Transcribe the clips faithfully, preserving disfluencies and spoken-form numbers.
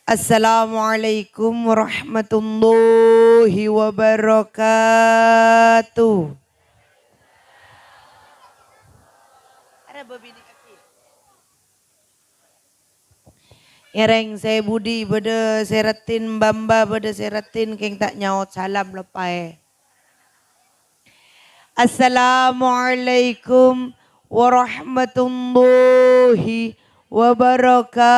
Assalamualaikum warahmatullahi wabarakatuh. Ngèrèng sè budi bâdâ sè raddhin, bâ-embâ bâdâ sè raddhin, kèng ta' nyaot salam loppaè. Assalamualaikum warahmatullahi wabarakatuh.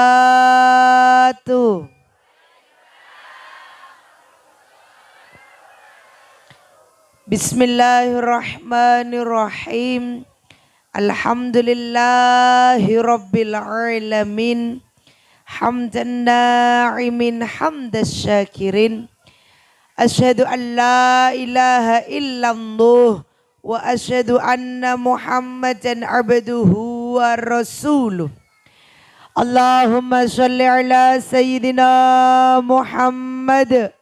Bismillahirrahmanirrahim. Alhamdulillahirabbil alamin. Hamdan na'imin hamdas syakirin. Asyhadu an la ilaha illallah wa asyhadu anna Muhammadan abduhu wa rasuluh. Allahumma shalli ala sayyidina Muhammad,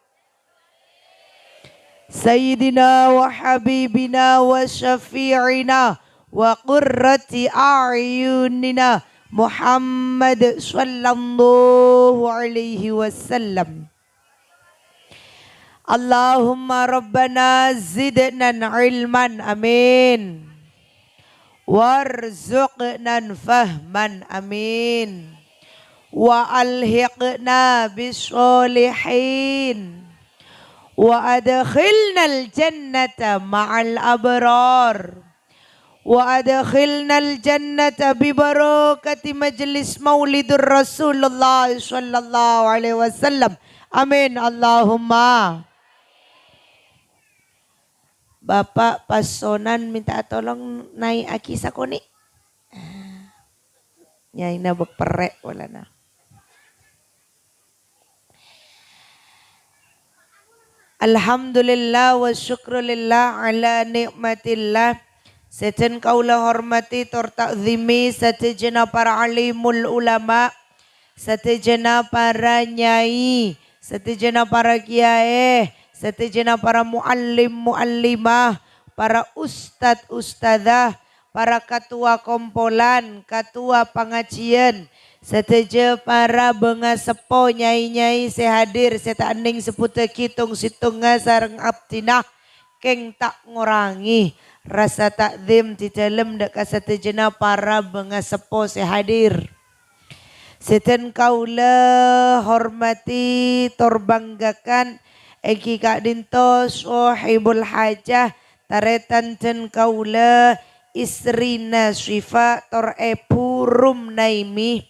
sayyidina wa habibina wa syafi'ina wa qurrati a'yunina Muhammad sallallahu alaihi wasallam. Allahumma rabbana zidnan ilman, amin. Warzuqnan fahman, amin. Wa alhiqna bis sholihin. Wa adkhilnal jannata ma'al abrar. Wa adkhilnal jannata bi barakati majlis maulidur Rasulullah sallallahu alaihi wasallam. Amin, Allahumma. Bapak Pasonan minta tolong nai'aghi sakonè'. Nyaina bâk perrè' polana. Alhamdulillah wa syukrulillah ala ni'matillah. Sadhâjâna kaulâ hormatè tor ta'zimi sadhâjâna para alimul ulama, sadhâjâna para nyai, sadhâjâna para kiyaè, sadhâjâna para muallim muallimah, para ustad ustadzah, para katowa kompolan, katowa pangajiyân, sadhâjâ para bângaseppo, nyai-nyai sè hadir, sè ta' ennèng sebbhuttaghi tong-sèttongnga sareng abdhina, kèng ta' ngorangè rasa ta'zim è dhâlem dâ' ka sadhâjâna para bângaseppo sè hadir. Sè dhân kaulâ hormatè tor banggakan èngghi ka'dinto sohibul hajah, tarètan dhân kaulâ, istrina Syifa tor Èbhu Rumnaimi,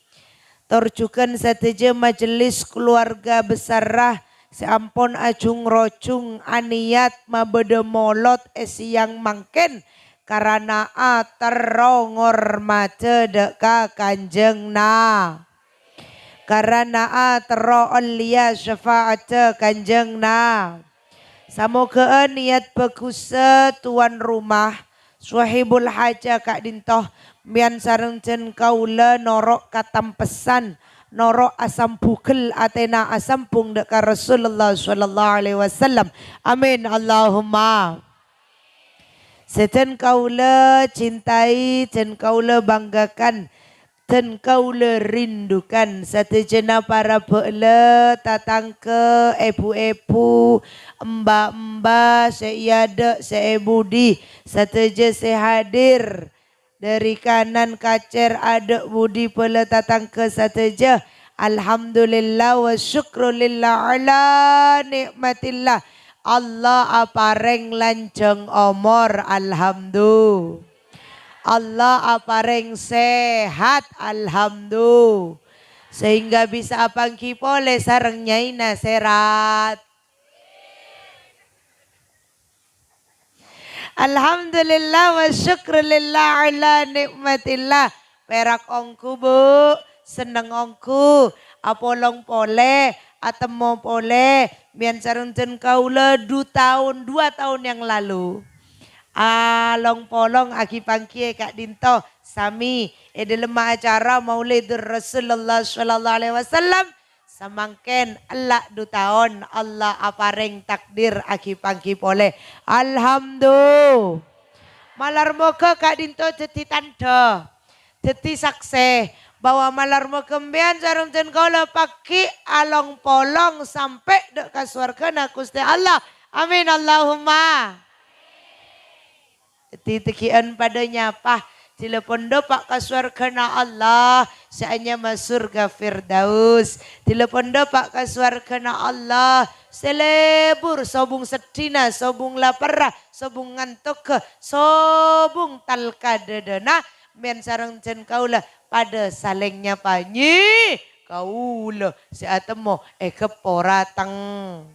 tor jhughân sadhâjâ majelis kalowarga besarra sè ampon ajhung-rojhung anèyat mabâdâ molod è sèyang mangkèn karana aterro ngormadhâ dâ' ka Kanjeng Na-, karana aterro ollèya syafa'addhâ Kanjeng Na-, Samoghâ'â nèyat bhâghussâ towan roma, sohibul hajah ka'dinto, mèyan sareng dhân kaulâ noro' katampessan, noro' asambhughâl atèna asambhung dâ' ka Rasulullah sallallahu alaihi wasallam. Amin, Allahumma. Sè dhân kaulâ cintai, dhân kaulâ banggakan, dhân kaulâ rindukan, sadhâjâna para bhâ'la, tatangghâ, èbhu-èbhu, emba-emba sè è adâ', sè è budi, sadhâjâ sè hadir. Dâri kanan kacèr adâ' budi bhâlâ tatangghâ sadhâjâ. Alhamdulillah wa syukrulillah ala ni'matillah. Allah aparèng lanjhâng omor, alhamdulillah. Allah aparèng sehat, alhamdulillah. Sehingga bisa apangghi polè sareng nyaina sè rat-, Alhamdulillah wa syukrulillah ala ni'matillah. Pèrak ongghu, Bu. Senneng ongghu. Apolong polè, atemmo polè. Mèyan sareng dhân kaulâ du taon, dua tahun yang lalu. Along-polong aghi-pangghi è ka'dinto. Sami è dhâlemma acara Maulidur Rasulullah sallallahu alaihi wasallam. Samangkèn ella' du taon Allah aparèng takdir aghi-pangghi polè. Alhamdulillah. Malar moghâ ka'dinto dhâddhi tandhâ, dhâddhi saksè bahwa malar moghâ sampèyan sareng jân kaulâ paghi' along-polong sampè' dâ' ka sowarghâna Ghustè Allah. Amin, Allahumma. Dhâddhi, dhâggi'ân padâ nyapa, "Dhilâ pon dâpa' ka sowarghâna Allah sè anyama Surga Firdaus. Dhilâ pon dâpa' ka sowarghâna Allah sè lebur sobung seddhina, sobung laperra, sobung ngantogghâ, sobung tal-kadhâdhâna." Sampèyan sareng jân kaulâ padâ salèng nyapa, "Nyi, kaulâ sè atemmo è gheppo rateng."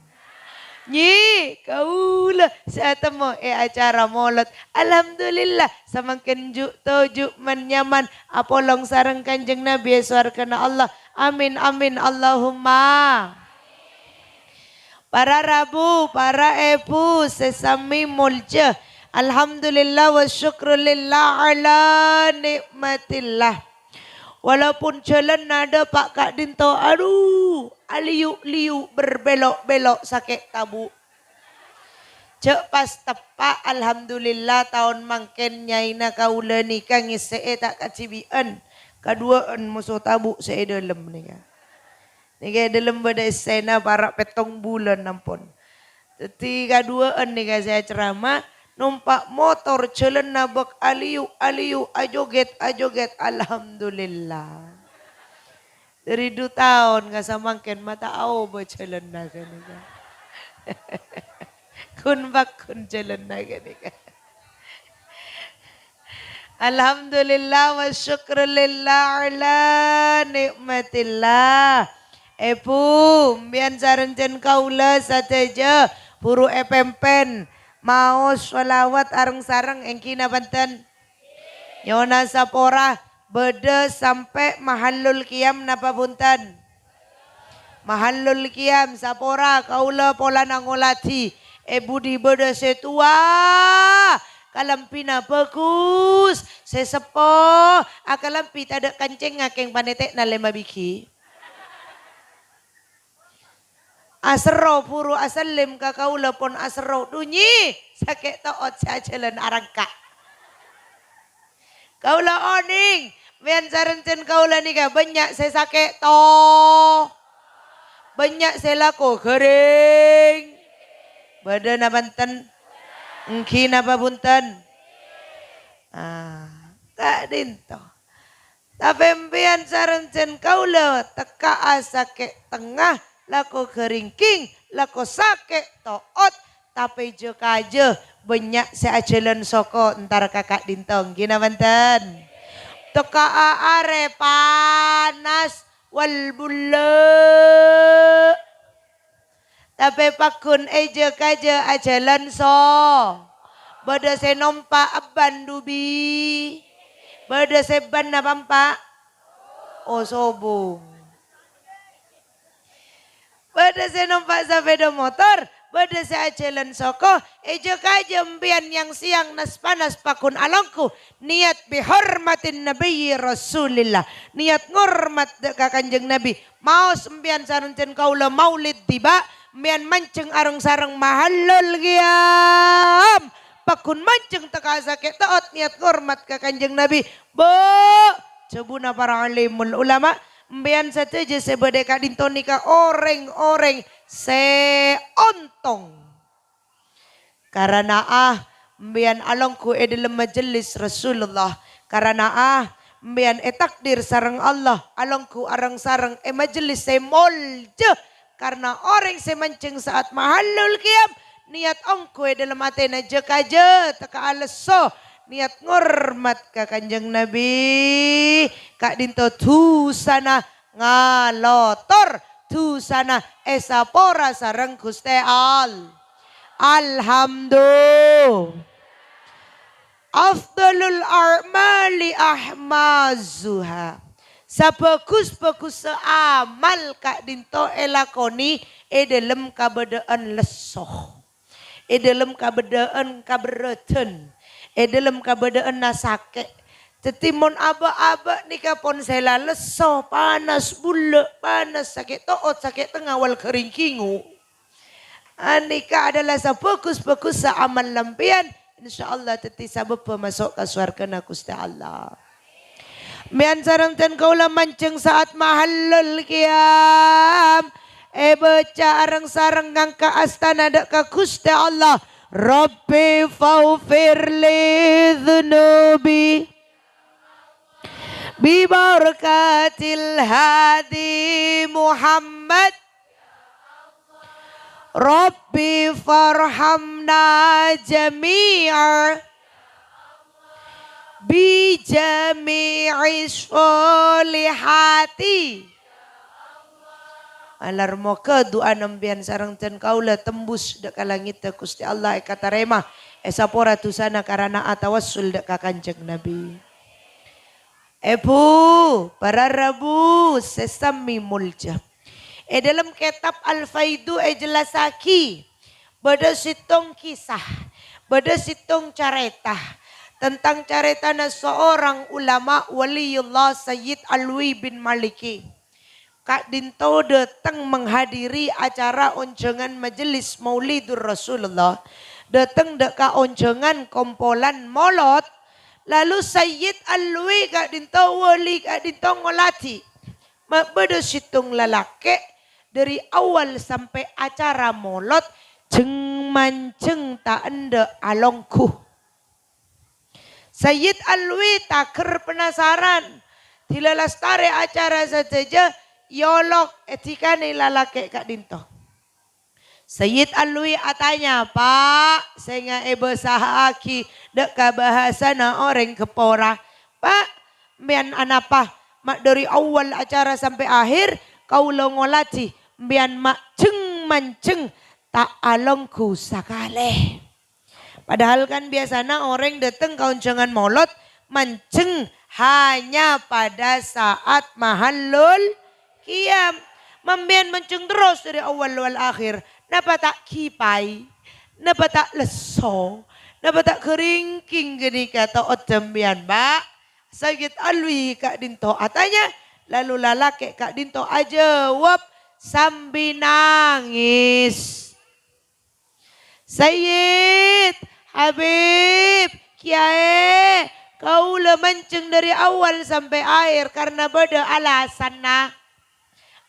"Nyi, kaulâ sè atemmo è acara molod." Alhamdulillah, samangkèn ju'-toju' man-nyaman apolong sareng Kanjeng Nabi è sowarghâna Allah. Amin, amin, Allahumma. Para rabu, para èbhu sè samè molja. Alhamdulillah wa syukrulillah ala nikmatillah. Walaupun jhâlânna dâpa' ka'dinto, adhu, aliyu'-liyu' berbelok-belok sakè' tabu'. Jhâ' pas teppa', alhamdulillah, taon mangkèn nyaèna kaulâ nèka ngèssè'è ta' kadhibi'ân, kaduwâ'ân moso tabu' sè è dâlem nèka. Nèka è dâlem bâdâ èssèna para' pèttong bulân ampon. Dhâddhi kaduwâ'ân nèka sè acerama, nompa' motor jhâlânna bâk aliyu'-aliyu', ajogèt-ajogèt, alhamdulillah. Dâri du taon ka samangkèn ma' ta' aobâ jhâlânna ghânèka. Ghun-bhâghun jhâlânna ghânèka. Alhamdulillah wa syukrulillah ala nikmatillah. Èbhu, sampèyan sareng jân kaulâ sadhâjâ buru èpèmpèn maos shalawat areng-sareng, èngghi napa bhunten? Nyo'ona sapora, bâdâ sampè' mahallul qiyam napa bhunten? Mahallul qiyam, sapora kaulâ polana ngoladhi. È budi bâdâ sè towa, kalambhina bhâghus, sè seppo, akalambhi tadâ' kancèngnga kèng panètè'na lèma bighi. Aserro buru asellem ka kaulâ pon aserro, "Dhu, Nyi, sakè' to'ot sè ajhâlân arangka'." Kaulâ onèng, sampèyan sareng jân kaulâ nèka bânnya' sè sakè' to-, bânnya' sè lako ghâring. Bâdâ napa bhunten? Èngghi napa bhunten? Ah, ka'dinto. Tapè sampèyan sareng jân kaulâ tekka'a sakè' tengnga, lako ghâring kèng, lako sakè' to'ot, tapè jâ-kajâ bânnya' sè ajhâlân soko entar ka ka'dinto, èngghi napa bhunten? Tekka'a arè panas wal bulla'. Tapè pagghun è jâ-kajâ ajhâlân so-, bâdâ sè nompa' ebban dhu bi-, bâdâ sè ebbanna pampa', oh, sobung. Bâdâ sè nompa' sapèda motor, bâdâ sè ajhâlân soko, è jâ-kajâ sampèyan nyang-sèyang nas-panas pagghun alongghu, niyat bihormatin Nabiyyi Rasulillah, niyat ngormat dâ' ka Kanjeng Nabi. Maos sampèyan sareng jân kaulâ maulid dhiba', sampèyan manjheng areng-sareng mahallul qiyam. Pagghun manjheng tekka'a sakè' to'ot niyat ngormat ka Kanjeng Nabi. Bâ', jhâbuna para alimul ulama, sampèyan sadhâjâ sè bâdâ è ka'dinto nèka orèng-orèng sè ontong. Karana, ah, sampèyan alongghu è dâlem majelis Rasulullah. Karana, ah, sampèyan ètakdir sareng Allah alongghu areng-sareng è majelis sè molja. Karana orèng sè manjheng sa'at mahallul qiyam, niyat ongghu è dâlem atèna jâ-kajâ tekka'a lesso, niyat ngormat ka Kanjeng Nabi, ka'dinto dhusana ngalotor, dhusana èsapora sareng Ghustè All-, Alhamdu-, afdhalul a'mali ahmazuha. Sabhâghus-bhâghussa amal ka'dinto èlakonè è dâlem kabâdâ'ân lesso. È dâlem kabâdâ'ân kaberrâdhân, è dâlem kabâdâ'ânna sakè'. Dhâddhi mon abâ'-abâ' nèka pon sè la lesso, panas bulla', panas sakè' to'ot, sakè' tengnga, wal ghâring kingu. Anèka adalah sabhâghus-bhâghussa amal sampèyan, insyaallah dhâddhi sabâbbhâ maso' ka sowarghâna Ghustè Allah. Sampèyan sareng dân kaulâ manjheng sa'at mahallul qiyam. Èbâca areng-sareng ngangka' astana dâ' ka Ghustè Allah. Rabbi faghfir li dzunubi. Bi barakatil hadi Muhammad. Rabbi farhamna jami'a bi jami'i sholihati. Malar moghâ du'âna sampèyan sareng dân kaulâ tembus dâ' ka langngèddhâ Ghustè Allah èkatarèma, èsapora dhusana karana atawassul dâ' ka Kanjeng Nabi. Èbhu, para rabu sè samè molja. È dâlem kètab Al-Faidu èjellassaghi, bâdâ sèttong kisah, bâdâ sèttong carèta tentang carètana seorang ulama Waliyullah Sayyid Alwi bin Maliki. Ka'dinto dâteng menghadiri acara onjhângan majelis Maulidur Rasulullah, dâteng dâ' ka onjhângan kompolan molod, lalu Sayyid Alwi ka'dinto, wali ka'dinto ngoladhi. Ma' bâdâ sèttong lalakè' dâri awwal sampè' acara molod jheng-manjheng ta' endâ' alongghu. Sayyid Alwi tagher penasaran. Dila lastarè acara sadhâjâ èolok èdhikanè lalakè' ka'dinto. Sayyid Alwi atanya, "Pa', sènga' èbâsa'aghi dâ' ka bhâsana orèng Gheppora. Pa', sampèyan anapa? Ma' dâri awwal acara sampè' ahèr kaulâ ngoladhi, sampèyan ma' jheng-manjheng ta' alongghu sakalè." Padahal kan biyasana orèng dâteng ka onjhângan molod manjheng hanya pada saat mahallul qiyam. Sampèyan manjheng terros dâri awwal wal akhir. Napa ta' ghipai? Napa ta' lesso? Napa ta' ghâringking ghânèka to'ot sampèyan, Pa'? Sayyid Alwi ka'dinto atanya, lalu lalakè' ka'dinto ajâwâb sambi nangès. Sayyid, Habib, Kyaè, kaulâ manjheng dâri awwal sampè' ahèr karna bâdâ alasanna.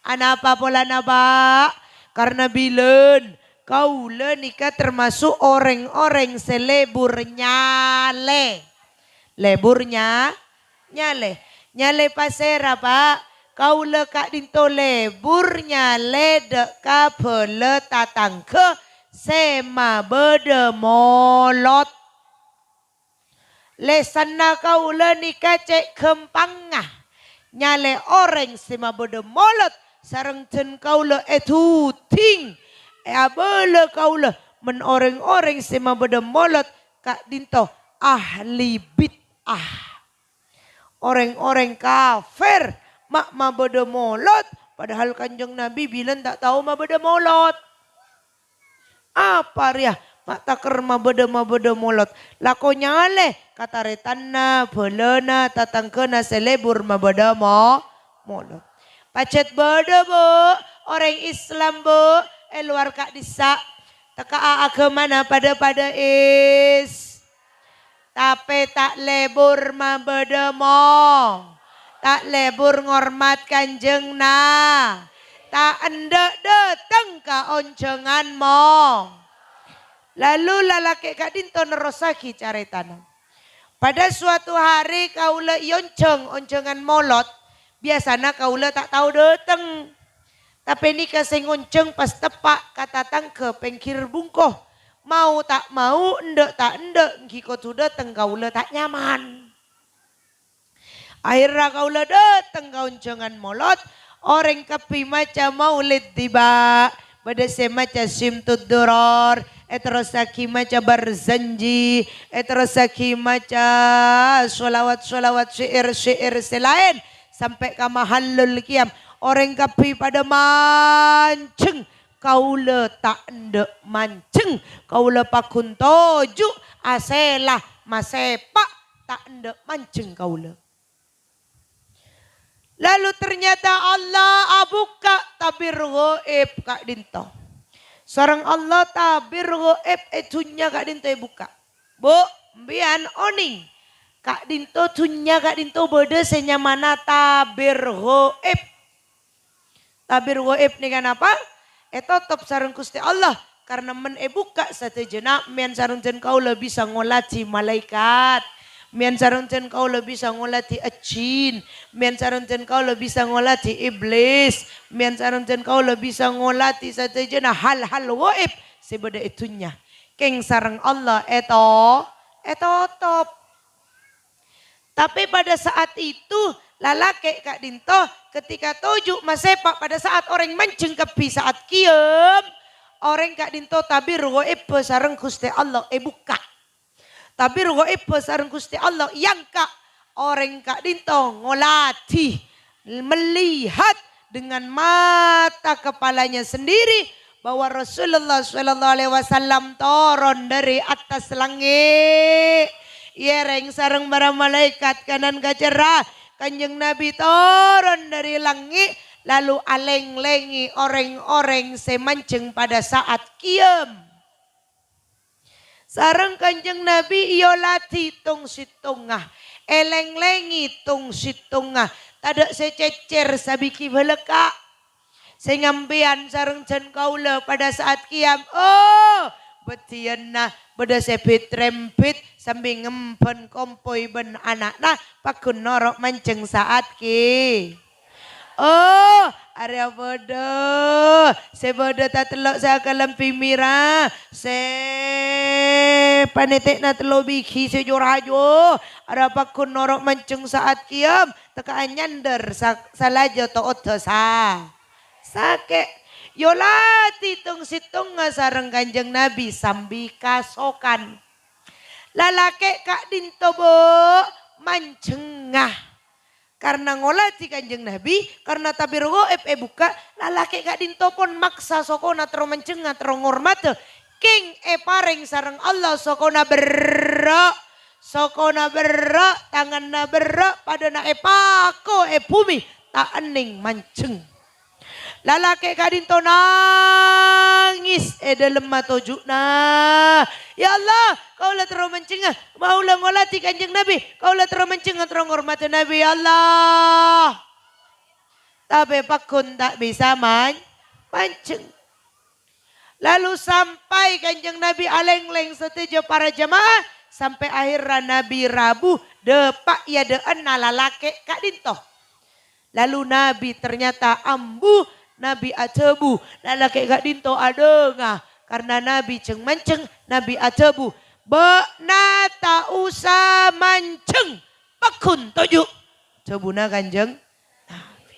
Anapa polana, Pa'? Karna bilân kaulâ nèka termasuk orèng-orèng sè lebur nyalè. Lebur nya-, nyalè. Nyalè pasèra, Pa'? Kaulâ ka'dinto lebur nyalè dâ' ka bhâlâ tatangghâ sè mabâdâ molod. Lèsanna kaulâ nèka cè' ghâmpangnga nyalè orèng sè mabâdâ molod sareng dân kaulâ èdhudhing, èabâlâ kaulâ mon orèng-orèng sè mabâdâ molod ka'dinto ahli bid'ah. Orèng-orèng kafir ma' mabâdâ molod, padahal Kanjeng Nabi bilân ta' tao mabâdâ molod. Apa rèya? Ma' takèr mabâdâ-mabâdâ molod. Lako nyalè ka tarètanna, bhâlâna, tatangghâna sè lebur mabâdâ mo-, molod. Pajhât bâdâ, Bu, orèng Islam, Bu, è lowar ka'dissa'. Tekka'a aghâmana padâ-padâ is-, tapè ta' lebur mabâdâ mo-, ta' lebur ngormat Kanjeng Na-, ta' endâ' dâteng ka onjhângan mo-, Lalu lalakè ka'dinto nerrossaghi carètana. Pada suatu hari kaulâ èonjhâng onjhângan molod, biyasana kaulâ ta' tao dâteng. Tapè nèka sè ngonjhâng pas teppa' ka tatangghâ pèngghir bungko. Mau ta' mau, endâ' ta' endâ', èngghi kodhu dâteng kaulâ ta' nyaman. Aherra kaulâ dâteng ka onjhângan molod, orèng kabbhi maca maulid dhiba', bâdâ sè maca Simtud Duror, èterrossaghi maca Barzanji, èterrossaghi maca sholawat-sholawat syi'ir-syi'ir sè laèn, sampè' ka Mahallul Qiyam. Orèng kabbhi padâ manjheng, kaulâ ta' endâ' manjheng, kaulâ pagghun toju' asèla masèpa', ta' endâ' manjheng kaulâ. Lalu ternyata Allah abukka' tabir ghaib ka'dinto. Sareng Allah tabir ghaib è dhunnya ka'dinto èbukka'. Bu, sampèyan onèng. Ka'dhinto dhunnya ka'dhinto bâdâ sè nyamana tabir ghaib. Tabir ghaib nèka napa? Ètotop sareng Ghustè Allah. Karna men èbukka' sadhâjâna, mèyan sareng jân kaulâ bisa ngoladhi malaèkat. Mèyan sareng jân kaulâ bisa ngoladhi ajin. Mèyan sareng jân kaulâ bisa ngoladhi iblis. Mèyan sareng jân kaulâ bisa ngoladhi sadhâjâna hal-hal ghaib sè bâdâ è dhunnya. Kèng sareng Allah èto-, ètotop. Tapè pada saat itu, lalakè' ka'dhinto ketika toju' masèpa' pada saat orèng manjheng kabbhi saat kiyam, orèng ka'dhinto tabir ghaibba sareng Ghustè Allah èbukka'. Tabir ghaibba sareng Ghustè Allah èyangka', orèng ka'dhinto ngoladhi, melihat dengan mata kepalanya sendiri bahwa Rasulullah shallallahu alaihi wasallam toron dâri attas langngè'. Èyèrèng sareng para malaèkat kanan kacerra, Kanjeng Nabi toron dâri langngè', lalu alènglèngè orèng-orèng sè manjheng pada saat kiyam. Sareng Kanjeng Nabi èyoladhi tong-sèttongnga, èlènglèngè tong-sèttongnga, tadâ' sè cècèr sabighi bâlâkka'. Sè ngampèyan sareng jân kaulâ pada saat kiyam, oh, bâddhiyânna bâdâ sè bit-rèmbit sambi ngembhân kompoy bân ana'na, pagghun noro' manjheng saat ki-, Oh, arèya bâdâ. Sè bâdâ tatello' sè akalambhi mèra, sè panètè'na tello bighi sè jo-rajo. Arèya pagghun noro' manjheng saat kiyam, tèka anyandâr sa-, salaja to'odda sa-, sakè'. Yoladhi tong-sèttongnga sareng Kanjeng Nabi sambi kasokan. Lalakè' ka'dhinto, Bu', manjhengnga. Karna ngoladhi Kanjeng Nabi, karna tabir ghaib èbukka', lalakè' ka'dhinto pon maksa sokona terro manjhengnga, terro ngormadhâ. Kèng èparèng sareng Allah sokona berrâ', sokona berrâ', tanganna berrâ', padâna èpako è bhumè, ta' ennèng manjheng. Lalakè' ka'dhinto nangès è dhâlemma toju'na. "Ya Allah, kaulâ terro manjhengnga, kaulâ ngoladhi Kanjeng Nabi, kaulâ terro manjhengnga, terro ngormadhâ Nabi, ya Allah." Tapè pagghun ta' bisa man-, manjheng. Lalu sampai Kanjeng Nabi alènglèng sadhâjâ para jamaah, sampai akhirra Nabi rabu dâpa' è adâ'ânna lalakè' ka'dhinto. Lalu Nabi ternyata ambu, Nabi adhâbu, lalakè' ka'dhinto adhânga, karna Nabi jheng-manjheng, Nabi adhâbu, "Bâ'na ta' osa manjheng, pagghun toju'," dhâbuna Kanjeng Nabi.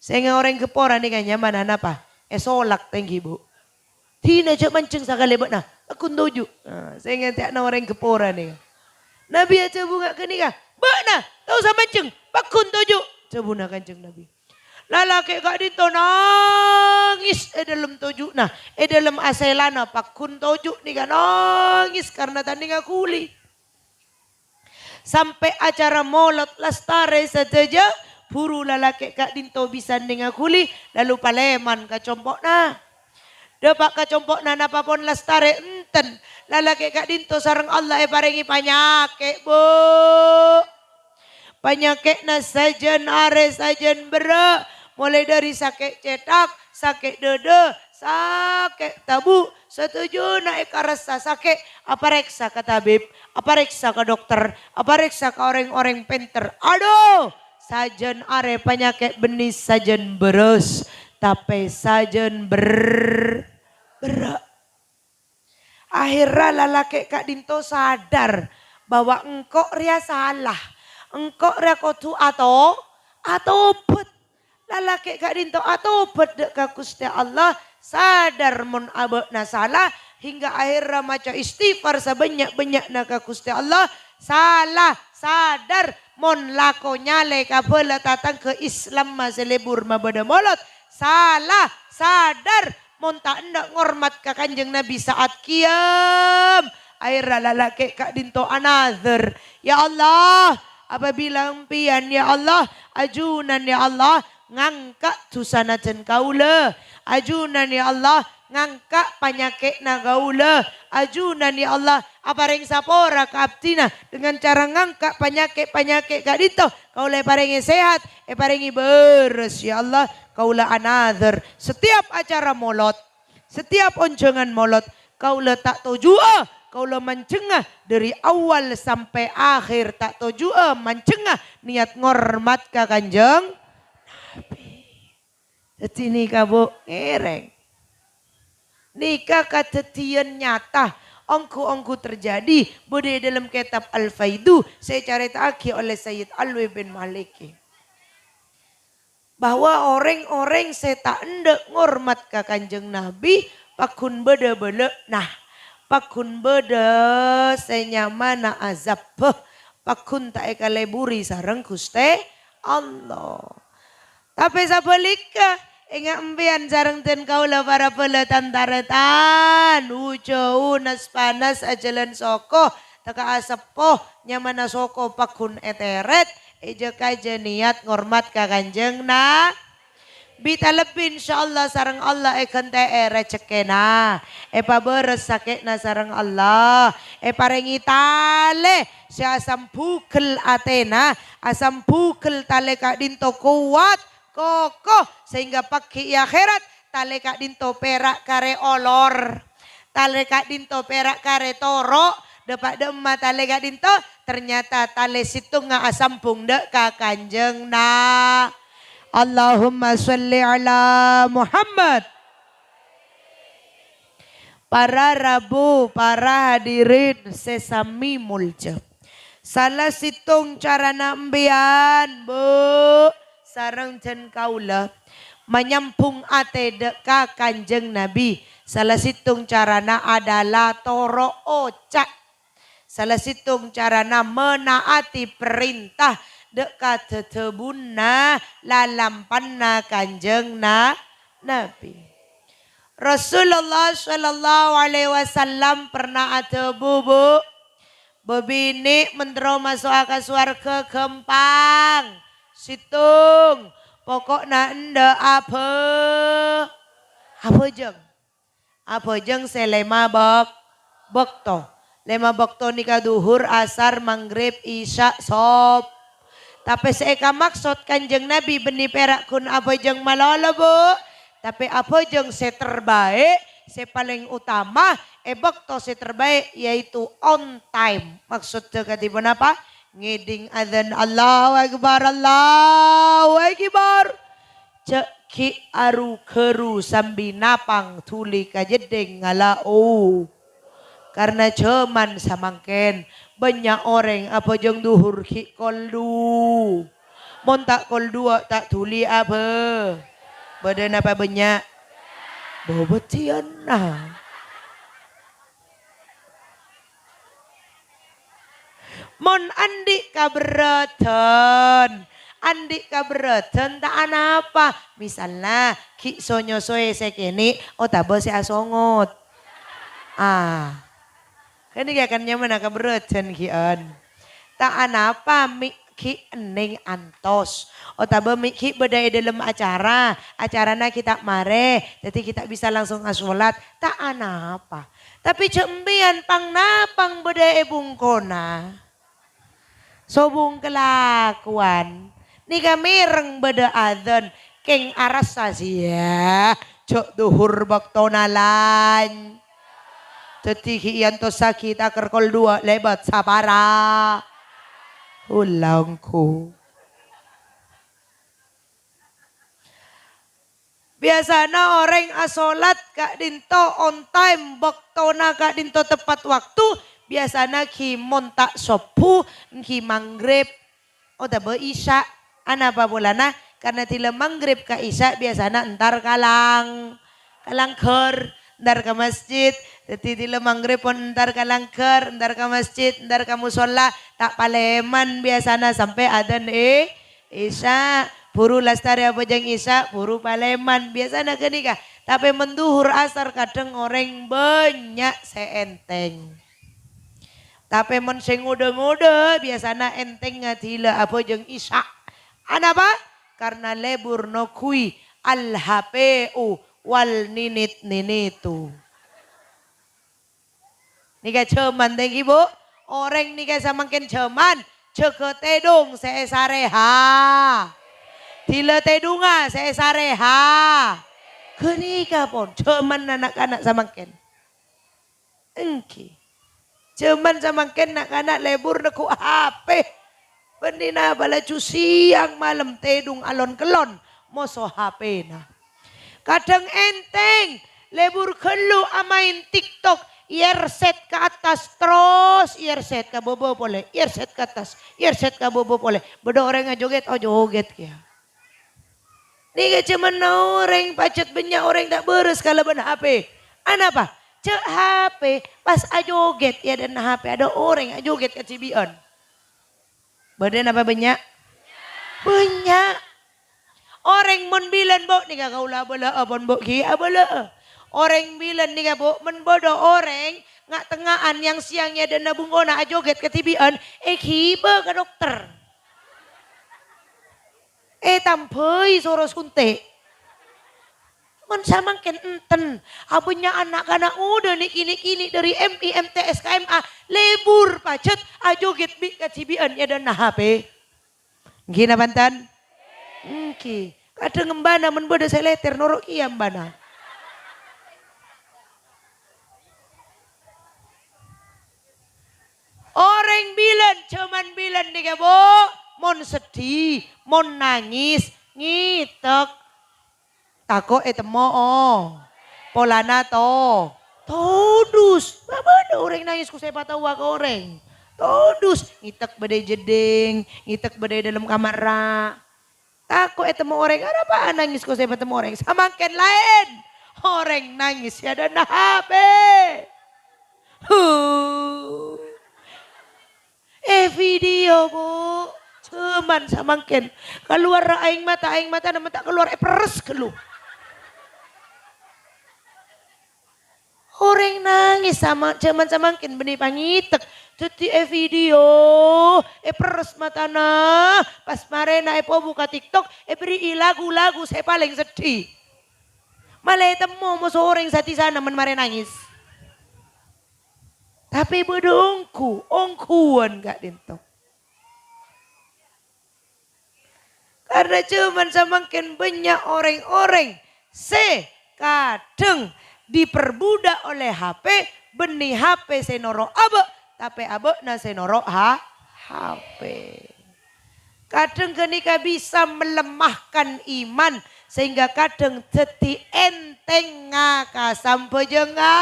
Sènga orèng Gheppora nèka nyamana napa? Èsolak tèngghi, Bu. Dina jhâ' manjheng sakalè bâ'na, pagghun toju'. Nah, sè ngèntè'ana orèng Gheppora nèka. Nabi adhâbu nga' ghânèka, "Bâ'na ta' osa manjheng, pagghun toju'," dhâbuna Kanjeng Nabi. Lalakè' ka'dhinto nangès è dhâlem toju'na, è dhâlem asèlana, pagghun toju' nèka nangès karna ta' nènga ghuli. Sampè' acara molod lastarè sadhâjâ, buru lalakè' ka'dhinto bisa nènga ghuli, lalu palèman ka compo'na. Dâpa' ka compo'na napa pon lastarè enten. Lalakè' ka'dhinto sareng Allah èparèngè panyakè', Bu. Panyakè'na sajân arè sajân berrâ', molaè dhâri sakè' cèthak, sakè' dhâdhâ, sakè' tabu', sadhâjâna èkarassa sakè', aparèksa ka tabib, aparèksa ka dokter, aparèksa ka orèng-orèng pènter. Adhu, sajân arè panyakè' bânnè sajân bârâs, tapè sajân ber-, berrâ'. Akhèrra lalakè' ka'dhinto sadar bahwa engko' rèya sala, engko' rèya kodhu ato-, atobhât. Lalakè' ka'dhinto atobhât dâ' ka Ghustè Allah, sadar mon abâ'na sala, hingga akhèrra maca istighfar sabânnya'-bânnya'na ka Ghustè Allah, sala, sadar mon lako nyalè kabâlâ tatangghâ Islamma sè lebur mabâdâ molod, sala, sadar mon ta' endâ' ngormat ka Kanjeng Nabi sa'at kiyam. Akhèrra lalakè' ka'dhinto anadhâr, "Ya Allah, apabila empèyan, ya Allah, ajunan, ya Allah, ngangka' dusana dân kaulâ. Ajunan, ya Allah, ngangka' panyakè'na kaulâ. Ajunan, ya Allah, aparèng sapora ka abdhina dengan cara ngangka' panyakè'-panyakè' ka'dinto. Kaulâ èparèngè sehat, èparèngè bârâs, ya Allah. Kaulâ anadhâr, setiap acara molod, setiap onjhângan molod, kaulâ ta' toju'â, kaulâ manjhengnga dhâri awal sampè' akhir, ta' toju'â manjhengnga niyat ngormat ka Kanjeng Nabi. Dhâddhi nèka, Bu, ngèrèng. Nèka kadhâddhiyân nyata, ongghu-ongghu terjadi, bâdâ è dâlem kètab Al-Faidu sè ècarèta'aghi olè Sayyid Alwi bin Maliki. Bahwa orèng-orèng sè ta' endâ' ngormat ka Kanjeng Nabi, pagghun bâdâ bâlâ'na, pagghun bâdâ sè nyamana azab, pagghun ta' èkalèburi sareng Ghustè Allah. Tapè sabhâligghâ, ènga' empèyan sareng dân kaulâ para bhâlâ tan-tarètan, hu-jhâu, nas-panas, ajhâlân soko, tèka aseppo, nyamana soko pagghun ètèrèt, È jâ-kajâ niyat ngormat ka Kanjeng Na-, bi' talebbi, insyaallah, sareng Allah èghântè'è rejhekkèna, èpabârâs sakè'na sareng Allah, èparèngè talè sè asambhugel atèna, asambhugel talè ka'dinto kowat, koko, sehingga paghi' è akhèrat talè ka'dinto pèra' karè olor. Talè ka'dinto pèra' karè toro', dâpa' dâ'emma talè ka'dinto, ternyata talè sèttongnga asambhung dâ' ka Kanjeng Na-, Allahumma sholli ala Muhammad. Para rabu, para hadirin sè samè molja. Sala sèttong carana empèyan, Bu, sareng dân kaulâ manyambhung atè dâ' ka Kanjeng Nabi, sala sèttong carana adâla toro' oca'. Sala sèttong carana manaati parènta dâ' ka dhâdhâbuna lalampanna Kanjeng Na-, Nabi. Rasulullah sallallahu alaihi wasallam pernah adhâbu, Bu, bâbinè' mon terro maso'a ka sowarghâ ghâmpang. Sèttong, poko'na endâ' abhâ-, abhâjâng. Abhâjâng sè lèma bâk-, bâkto. Lèma bâkto nèka dhuhur, asar, maghrib, isya, sob-, Tapè sè èkamaksod Kanjeng Nabi bânnè pèra' ghun abhâjâng malolo, Bu. Tapè abhâjâng sè terbaik, sè palèng utama, è bâkto sè terbaik, yaitu on time. Maksoddhâ kadhi ponapa? Ngèdhing adzan, Allahu Akbar, Allahu Akbar. Jhâ' ghi' aru-ghâru sambi napang dhuli ka jeddhing ngala', oh. Karna jhâman samangkèn, bânnya' orèng abhâjâng dhuhur ghi' kol du-, mon ta' kol duwâ' ta' dhuli abhâ-, bâdâ napa bânnya'? Bâbâdhiyânna. Mon andi' kaberrâdhân, andi' kaberrâdhân ta' anapa. Misalna, ghi' so-nyosowè sè kènè' otabâ sè asongot. Ah. Ghânèka kan nyamana kaberrâdhân ghi'ân. Ta' anapa mè' ghi' ennèng antos. Otabâ mè' ghi' bâdâ è dâlem acara, acarana ghi' ta' marè, dhâddhi ghi' ta' bisa langsung asholat. Ta' anapa. Tapè jhâ' empèyan pang-napang bâdâ è bungkona. Sobung kalakowan. Nèka mèreng bâdâ adzan, kèng arassa sèyah, jhâ' dhuhur bâktona lan-, Dhâddhi ghi' èantossaghi takèr kol duwâ' lèbât sapara. Hulâ ongghu. Biyasana orèng asholat ka'dinto on time, bâktona ka'dinto teppat waktu, biyasana ghi' mon ta' sobbhu, ghi' maghrib, otabâ isya. Anapa polana? Karna dhilâ maghrib ka isya biyasana entar ka lang-, ka langghâr, entar ka masjid. Dhâddhi dhilâ maghrib pon entar ka langghâr, entar ka masjid, entar ka musholla. Ta' palèman biyasana sampè' adzan, eh, Isya, buru lastarè abhâjâng Isya, buru palèman. Biyasana ghânèka. Tapè mon dhuhur asar kadhâng orèng bânnya' sè èntèng. Tapè mon sè ngodâ-ngodâ, biyasana èntèngnga dhilâ abhâjâng Isya. Anapa? karna lebur nogguy al-hape'u wal ninit-ninitu. Nèka jhâman, tèngghi, Bu. Orèng nèka samangkèn jhâman, jâgâ tèdung sè èsarèha. Dhilâ tèdungnga sè èsarèha. Ghânèka pon jhâman na'-kana' samangkèn. Èngghi. Jhâman samangkèn na'-kana' lebur neggu' H P. Bânnè napa laju sèyang malem tèdung alon-kellon moso H P-na. Kadhâng èntèng, lebur ghâllu amaèn TikTok, èyerset ka attas terros, èyerset ka bâbâ polè, èyerset ka attas, èyerset ka bâbâ polè. Bâdâ orèng ajogèt, ajogèt kèya. Nèka jhâmanna orèng, pajhât bânnya' orèng ta' bârâs kalabân H P. Anapa? Jhâ' H P, pas ajogèt è adâ'na H P, adâ' orèng ajogèt kadhibi'ân. Bâdâ napa bânnya'? Bânnya'. Orèng mon bilân, Bu, nèka kaulâ abâlâ'â, pon Bu ghi' abâlâ'â. Orèng bilân nèka, Bu, mon bâdâ orèng nga'-tengnga'an yang-sèyang è adâ'na bungkona ajogèt kadhibi'ân, èghibâ ka dokter. Ètambhâi soro suntik. Mon samangkèn enten, abânnya'an na'-kana' ngodâ nè'-kènè' kènè' dâri M I, M T S, K M A, lebur pajhât ajogèt bi' kadhibi'ân è adâ'na H P. Èngghi napa enten? Èngghi. Kadhâng embhâna mon bâdâ sè lètèr noro' kèya embhâna. Orèng bilân, jhâman bilân nèka, Bu, mon seddhi, mon nangès, ngètèk. Tako' ètemmo, oh. Polana to-, todus. Bâ-, bâdâ orèng nangès, ko sè pataowa ka orèng. Todus, ngètèk bâdâ è jeddhing, ngètèk bâdâ è dâlem kamarra. Tako' ètemmo orèng, arapa nangès ko sè patemmo orèng? Samangkèn laèn. Orèng nangès è adâ'na H P. Huh. È video, Bu. Jhâman samangkèn. Kalowar aèng mata, aèng matana menta kalowar èperres ghâllu. Orèng nangès sama, jhâman samangkèn bânnè pangètèk. Dhâddhi è video, èperres matana. Pas marèna èpobu ka TikTok, èberri'i lagu-lagu sè palèng seddhi. Mala ètemmo moso orèng sa-dhisana mon marè nangès. Tapè bâdâ ongghu, ongghuwân ka'dinto. Karna jhâman samangkèn bânnya' orèng-orèng sè kadhâng diperbudak oleh H P, bânnè H P sè noro' abâ', tapè abâ'na sè noro' ha-, H P. Kadhâng ghânèka bisa melemahkan iman, sehingga kadhâng dhâddhi èntèngnga ka sambhâjângnga.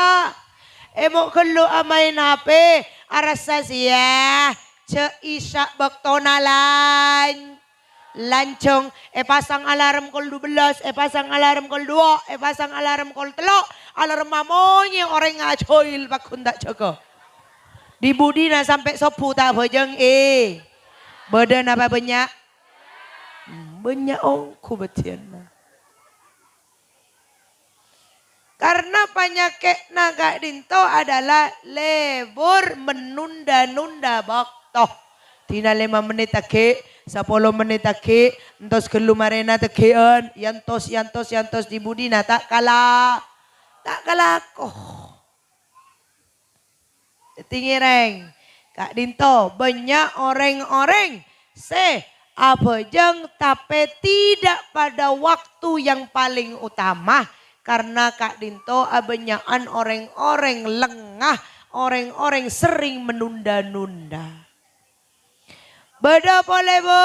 Èmo' ghâllu amaèn H P, arassa sèya, jhâ' Isya' bâktona lan-, lanjhâng, èpasang alarm kol dubellâs, èpasang alarm kol duwâ', èpasang alarm kol tello', alarm amonyè orèng ajoil pagghun ta' jâgâ. Di-budina sampè' sobbhu ta' abhâjâng, è. Bâdâ napa bânnya'? Hmm, bânnya' ongghu bâdhiyânna. Karna panyakè'na ka'dinto adalah lebur menunda-nunda bâkto. Dina lèma mennit aghi', sapolo mennit aghi', entos ghâllu marèna tegghi'ân, yantos, yantos, yantos di-budina ta' kala-, ta' kalako. Dhâddhi ngèrèng, ka'dinto bânnya' orèng-orèng sè abhâjâng tapè tidak pada waktu yang paling utama, karna ka'dinto abânnya'an orèng-orèng lengah, orèng-orèng sering menunda-nunda. Bâdâ polè, Bu,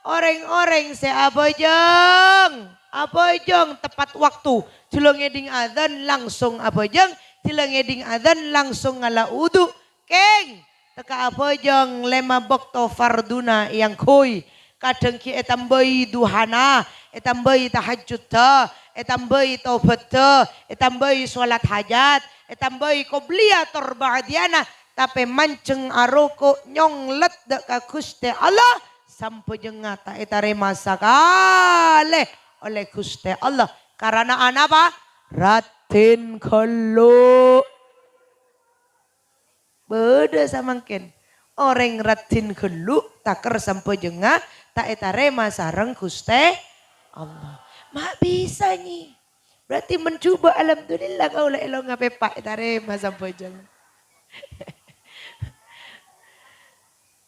orèng-orèng sè abhâjâng. Abhâjâng tepat waktu. Jhâlâ ngèdhing adzan langsung abhâjâng, jhâlâ ngèdhing adzan langsung ngala' wudu. Kèng, tekka abhâjâng lèma bâkto fardhuna èangghuy. Kadhâng ghi' ètambâi duhana, ètambâi tahajjudda, ètambâi tobhâddhâ, ètambâi sholat hajat, ètambâi qobliyah tor ba'diyana, tapè manjheng aroko' nyonglet dâ' ka Ghustè Allah, sambhâjângnga ta' ètarèma sakalè olè Ghustè Allah. Karana anapa? Raddhin ghellu. Bâdâ samangkèn. Orèng raddhin ghâllu' takèr sambhâjângnga ta' ètarèma sareng Ghustè Allah. Ma' bisa, Nyi. Berarti men jhubâ', alhamdulillah, kaulâ èlongnga pèpa' ètarèma sambhâjâng.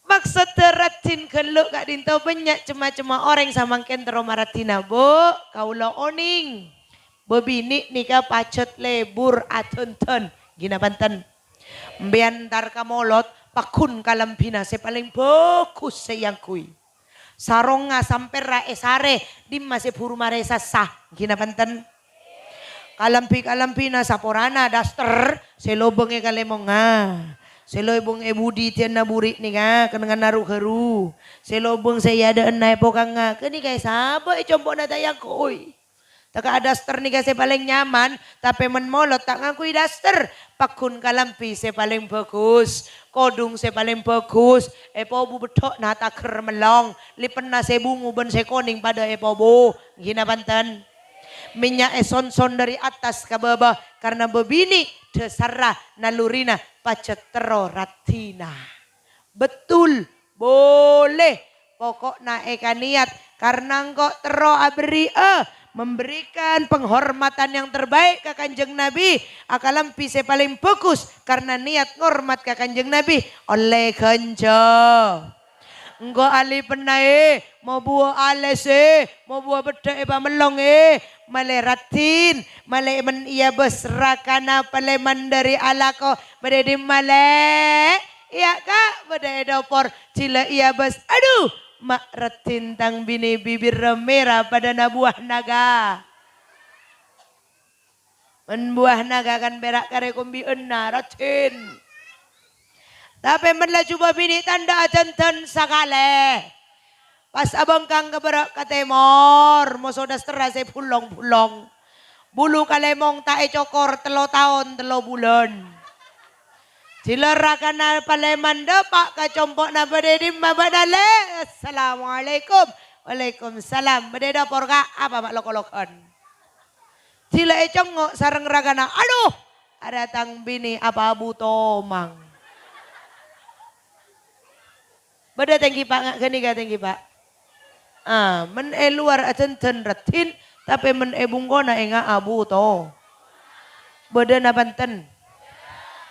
Maksodda raddhin ghâllu' ka'dinto bânnya' cem-macemma orèng samangkèn terro maraddhina, Bu. Kaulâ onèng. Bâbinè' nèka pajhât lebur adhândhân. Ghi napa enten? Empèyan entar ka molot, pagghun kalambhina sè palèng bhâghus sè èangghuy. Sarongnga sampèrra èsarè, dimma sè buru marè sassa. Ghi napa enten? Kalambhi-kalambhina saporana daster sè lobâng è kalèmongnga, sè lobâng è budidiyâna buri' nèka kennengnganna ru-ghâru, sè lobâng sè è adâ'ânna è pokangnga, ghânèka èsabâ' è compo'na ta' èangghuy. Tèka daster nèka sè palèng nyaman, tapè men molot ta' ngangghuy daster, pagghun kalambhi sè palèng bhâghus, kodhung sè palèng bhâghus, èpobu beddho'na tagher mellong, lipenna sè bungu bân sè konèng padâ èpobu. Ghi napa enten? Mènnya' èsonson dâri attas ka bâbâ, karna bâbinè' dhâsarra nalurina pajhât terro raddhina. Betul, boleh. Poko'na èkaniyat, karna engko' terro aberri'â, memberikan penghormatan yang terbaik ka Kanjeng Nabi, akalambhi sè palèng bhâghus, karna niyat ngormat ka Kanjeng Nabi, ollè ghânjhâ. Engko' alipennaè, mobuwâ alèsè, mobuwâ beddhâ èpamellongè, malè raddhin, malè men èabâs rakana palèman dâri alako, bâdâ è dimma, Lè'? Iyâ, Ka', bâdâ è dâpor, jhilâ èabâs. Adhu, ma' raddhin tang binè bibirra mèra padâna buwâ naga. Mon buwâ naga kan pèra' karè kombi'ânna, raddhin. Tapè mon la jhubâ' binè tandhâ adhândhân sakalè. Pas abhângkang ka bârâ' ka tèmor, moso dasterra sè bulong-bulong. Bulu kalèmong ta' ècokor tello taon tello bulân. Jhilâ rakana palèman dâpa' ka compo'na, bâdâ è dimma bâ'na, Lè'? Assalamualaikum. Waalaikumsalam. Bâdâ è dâpor, Ka'? Apa ma' lok-ologhân? Jhilâ ècongngo' sareng rakana, adhu, arèya tang binè apa Abu Tomang. Bâdâ tèngghi, Pa', nga' ghânèka tèngghi, Pa'. Ah, men è lowar adhândhân raddhin, tapè men è bungkona enga' Abu To. Bâdâ napa enten?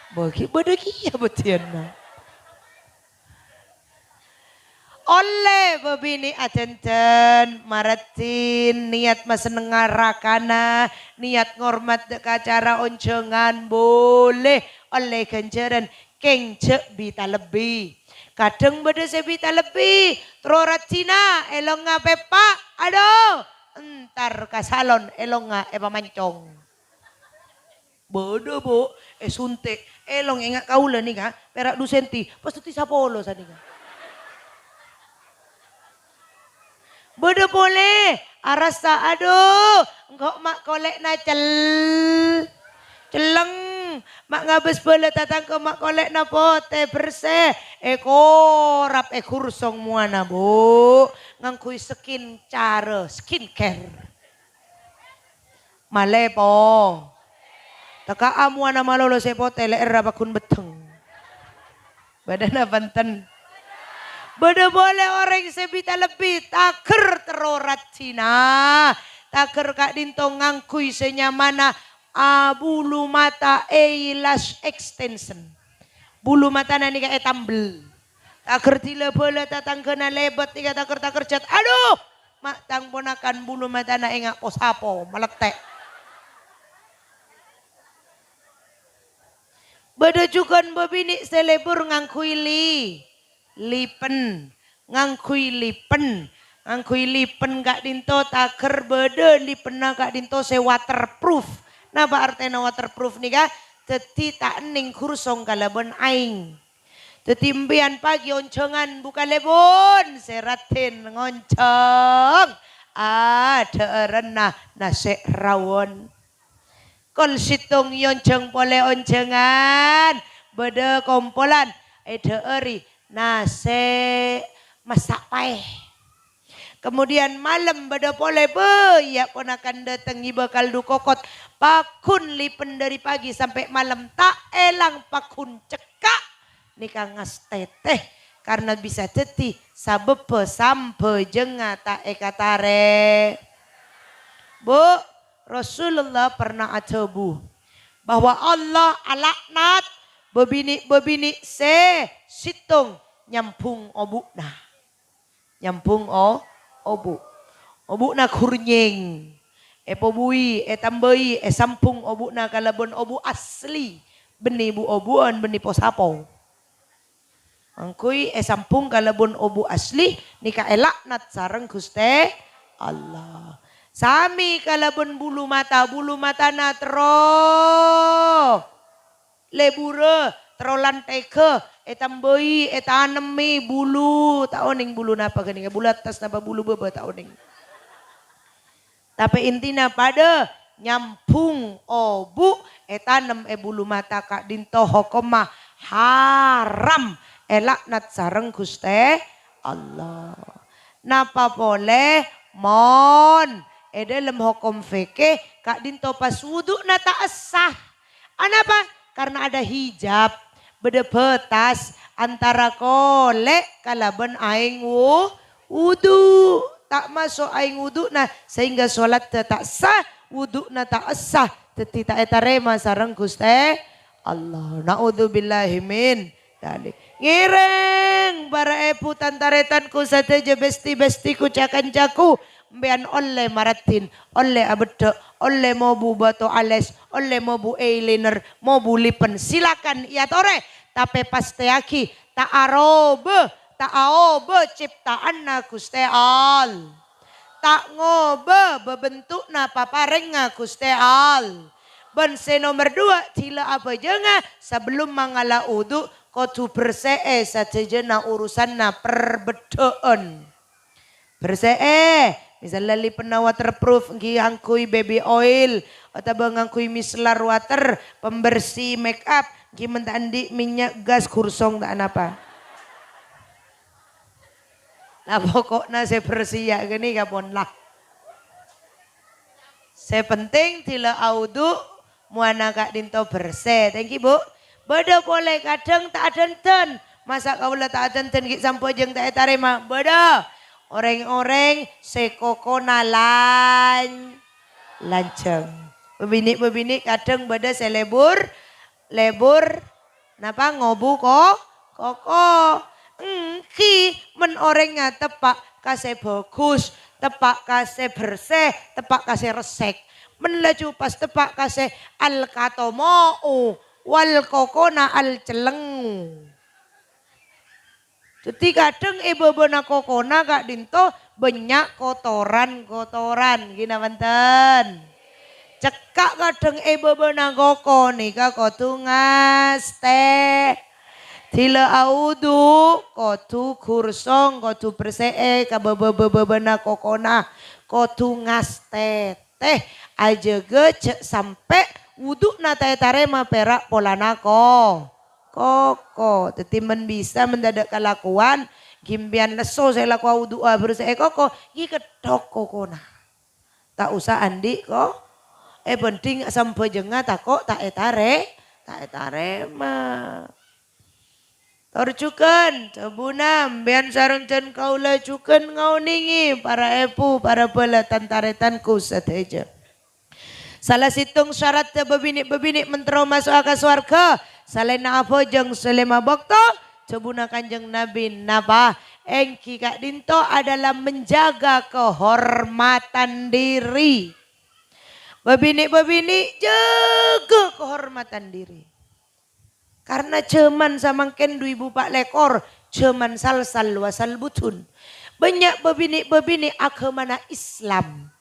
Bâgi-, bâdâ kèya bâdiyânna. Ollè bâbinè' adhândhân, maraddhin, niyat masennengnga rakana, niyat ngormat dâ' ka acara onjhângan, boleh, ollè ghânjhârân, kèng jhâ' bi-talebbi. Kadhâng bâdâ sè bi-talebbi, terro raddhinna, èlongnga pèpa', adhu, entar ka salon, èlongnga èpamancong. Bâdâ, Bu, èsuntik. Èlong enga' kaulâ nèka, pèra' du senti, pas dhâddhi sapolo sanèka. Bâdâ polè, arassa, adhu, engko' ma' kolè'na cel-, celleng, ma' ngabâs bhâlâ tatangghâ ma' kolè'na potè, bersè, èkorap, ègursong mowana, Bu, ngangghuy skin care, skincare. Malè, Po. Tèka'a mowana malolo sè potè, lè'èrra pagghun beddhâng. Bâdâ napa enten? Bâdâ polè orèng sè bi-talebbi, tagher terro raddhinna. Tagher ka'dinto ngangghuy sè nyamana, a, bulu mata eyelash extension. Bulu matana nèka ètambel. Tagher dhilâ bhâlâ tatangghâna lèbât nèka tagher-tagher jhât. Adhu! Ma' tang ponakan bulu matana enga' posapo, malettè'. Bâdâ jhughân bâbinè' sè lebur ngangghuy li-, lipen. Ngangghuy lipen. Ngangghuy lipen ka'dinto tagher bâdâ lipenna ka'dinto sè waterproof. Napa artèna waterproof nèka? Dhâddhi ta' ennèng gursong kalabân aèng. Dhâddhi empèyan pagi onjhângan bu kalèbun sè raddhin ngonjhâng adhâ'ârânna nasè' rawon. Kol sèttong èonjhâng polè onjhângan, bâdâ kompolan èdhâ'âri nasè' massa' paè. Kemudian malem bâdâ polè, bâ, iyâ ponakan dâteng ngibâ kaldu kokot. Pagghun lipen dâri pagi sampè' malem ta' èlang pagghun cekka'. nèka ngastètè, karna bisa dhâddhi sabâbbhâ sambhâjângnga ta' èkatarè-. Bu, Rasulullah pernah adhâbu bahwa Allah alaknat bâbinè'-bâbinè' sè sèttong nyambhung obu'na. Nyambhung o-, obu'. Obu'na ghurnyèng. Èpobuwi, ètambâi, èsambhung obu'na kalabân obu' asli. Bânnè bu-obu'ân, bânnè po-sapo. Angghuy èsambhung kalabân obu' asli, nèka èlaknat sareng Ghustè Allah. Sami kalabân bulu mata, bulu matana terro lebura, terro lanthèga, ètambâi, ètanemmè bulu, ta' onèng bulu napa ghânèka, bulu attas napa bulu bâbâ, ta' onèng. Tapè intina padâ nyambhung obu' ètanem è bulu mata ka'dinto hokomma haram, èlaknat sareng Ghustè Allah. Napa polè mon è dhâlem hokom fikih ka'dinto pas wudu'na ta' essa? Anapa? Karena ada hijab, bâdâ bâtas antara kolè' kalabân aèng wu-, wudu'. Ta' maso' aèng wudu'na, sehingga sholatta ta' sah, wudu'na ta' sah, dhâddhi ta' ètarèma sareng Ghustè Allah. Na'udzubillahi min dzalik. Ngèrèng, para èbhu tan-tarètanku sadhâjâ, besti-bestiku, ca-kancaku, Empèyan ollè maraddhin, ollè abheddhâk, ollè mobu bâto alès, ollè mobu eyeliner, mobu lipen. Silakan èyatorè, tapè pastèyaghi ta' aroba, ta' aoba ciptaanna Ghustè All-, ta' ngoba bâbento'na paparèngnga Ghustè All-, bân sè nomer duwâ', dhilâ abhâjângnga sabellumma ngala' wudu', kodhu bersè'è sadhâjâna urusanna perbheddhâ'ân. Bersè'è, misalla lipenna waterproof, èngghi ngangghuy baby oil, otabâ ngangghuy micellar water, pembersih make up, èngghi mon ta' andi' minyak gas gursong ta' anapa. La poko'na sè bersih ya' ghânèka pon la. Sè penting dhilâ awudu', mowana ka'dinto bersè. Thank you, Bu. Bâdâ polè kadhâng ta' adhândhân. Masa' kaulâ ta' adhândhân ghi' sambhâjâng ta' ètarèma? Bâdâ. Orèng-orèng sè kokona lan-, lanjhâng. Bâbinè'-bâbinè' kadhâng bâdâ sè lebur, lebur, napa, ngobu ko-, koko. Èngghi, mon orèngnga teppa' ka sè bhâghus, teppa' ka sè bersè, teppa' ka sè ressèk. Mon laju pas teppa' ka sè al-katomo'u wal kokona al-cellengngu. Dhâddhi, kadhâng è bâbâna kokona ka'dinto bânnya' kotoran-kotoran, ghi napa enten? Cekka' kadhâng è bâbâna koko nèka kodhu ngastè-, dhilâ awudu', kodhu gursong, kodhu bersè'è ka bâbâ-bâbâna kokona, kodhu ngastètè, ajâgâ jhâ' sampè' wudu'na ta' ètarèma pèra' polana ko-, koko. Dhâddhi, mon bisa, mon tadâ' kalakowan, ghi empèyan lesso sè la kowudu'a bersè'è koko, ghi ketthok kokona. Ta' osa andi' ko-, èbhândhing sambhâjângnga tako' ta' ètarè-, ta' ètarèma. Tor jhughân, dhâbuna, empèyan sareng dân kaulâ jhughân ngaonèngè para èbhu, para bhâlâ tan-tarètanku sadhâjâ. Sala sèttong syarat bâbinè'-bâbinè' mon terro maso'a ka sowarghâ, salaènna abhâjâng sè lèma bâkto, dhâbuna Kanjeng Nabi napa? Èngghi ka'dinto adalah menjaga kehormatan diri. Bâbinè'-bâbinè' jâgâ kehormatan diri. Karna jhâman samangkèn du èbu pa' lèkor, jhâman salsal wasal budhun. Bânnya' bâbinè'-bâbinè' aghâmana Islam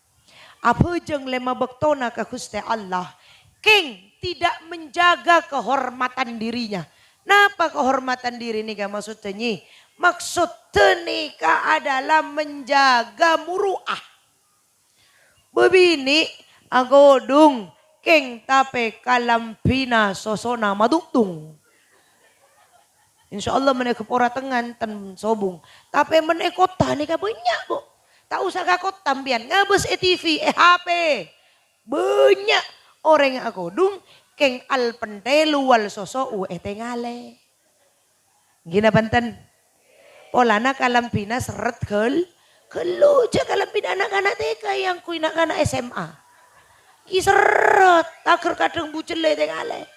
abhâjâng lèma bâktona ka Ghustè Allah, kèng tidak menjaga kehormatan dirinya. Napa kehormatan diri nèka maksoddhâ, Nyi? Maksoddhâ nèka adalah menjaga muru'ah. Bâbinè' aghâdhung, kèng tapè kalambhina sosona madu'dung. Insyaallah, mon è Ghâpora Tengnga enten sobung. Tapè mon è kottha nèka bânnya', Bu. Ta' osa ka kottha empèyan, ngabâs è T V, è H P. Bânnya' orèng aghâdhung, kèng al pentelu wal soso'u ètèngalè. Ngghi napa enten? Polana kalambhina serret ghâl-, ghâllu, jhâ' kalambhina na'-kana' T K, èangghuy na'-kana' S M A. Ghi serret, taghâr kadhâng bucellè tèngalè.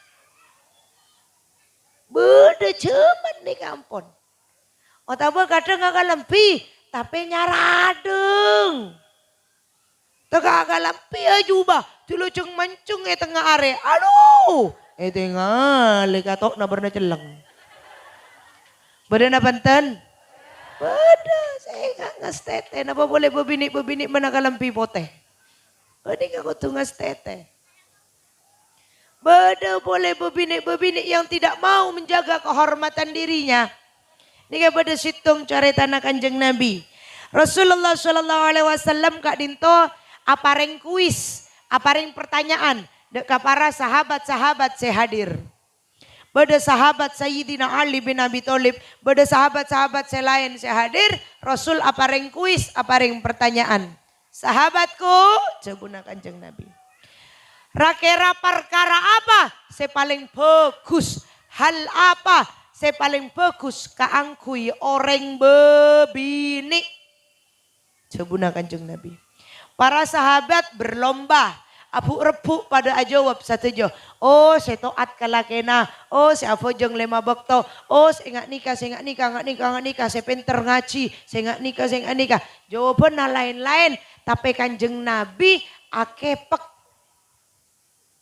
Bâdâ jhâman nèka ampon. Otabâ kadhâng akalambhi, tapè nyaradhâng. Tèka akalambhi ajubâ, dilajâng manjeng è tengnga arè. Adu! Ètèngalè kato'na bârna cellèng. Bâdâ napa enten? Bâdâ, sènga' ngastètè. Napa polè bâbinè'-bâbinè' mèn akalambhi potè? Bâdâ kodhu ngastètè. Bâdâ polè bâbinè'-bâbinè' yang tidak mau menjaga kehormatan dirinya. Nèka bâdâ sèttong carètana Kanjeng Nabi. Rasulullah sallallahu alaihi wasallam ka'dinto aparèng kuis, aparèng pertanyaan dâ' ka para sahabat-sahabat sè hadir. Bâdâ sahabat Sayyidina Ali bin Abi Thalib, bâdâ sahabat-sahabat sè laèn sè hadir, Rasul aparèng kuis, aparèng pertanyaan. "Sahabatku," jhâbuna Kanjeng Nabi, "ra-kèra parkara apa sè palèng bhâghus? Hal apa sè palèng bhâghus kaangghuy orèng bâbinè'?" Jhâbuna Kanjeng Nabi. Para sahabat berlomba, abu'-rebbhu' padâ ajâwâb sadhâjâ. "Oh, sè to'at ka lakèna. Oh, sè abhâjâng lèma bâkto. Oh, sè nga' nèka, sè nga' nèka, nga' nèka, nga' nèka, sè pènter ngajhi, sè nga' nèka, sè nga' nèka." Jâwâbhânna laèn-laèn, tapè Kanjeng Nabi akèpèk.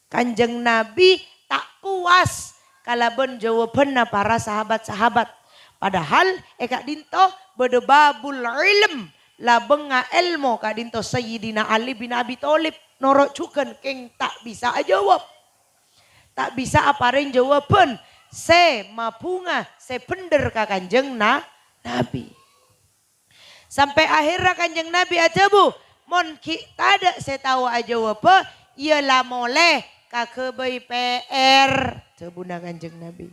Kanjeng Nabi ta' puas kalabân jâwâbhânna para sahabat-sahabat. Padahal è ka'dinto bâdâ babul ilm, labângnga èlmo ka'dinto Sayyidina Ali bin Abi Thalib, noro' jhughân kèng ta' bisa ajâwâb. Ta' bisa aparèng jâwâbhân sè mabhunga, sè bhendher ka Kanjeng Na-, Nabi. Sampè' ahèrra Kanjeng Nabi adhâbu, "Mon ghi' tadâ' sè tao ajâwâbhâ, iyâ la molè kaghâbây P R," dhâbuna Kanjeng Nabi.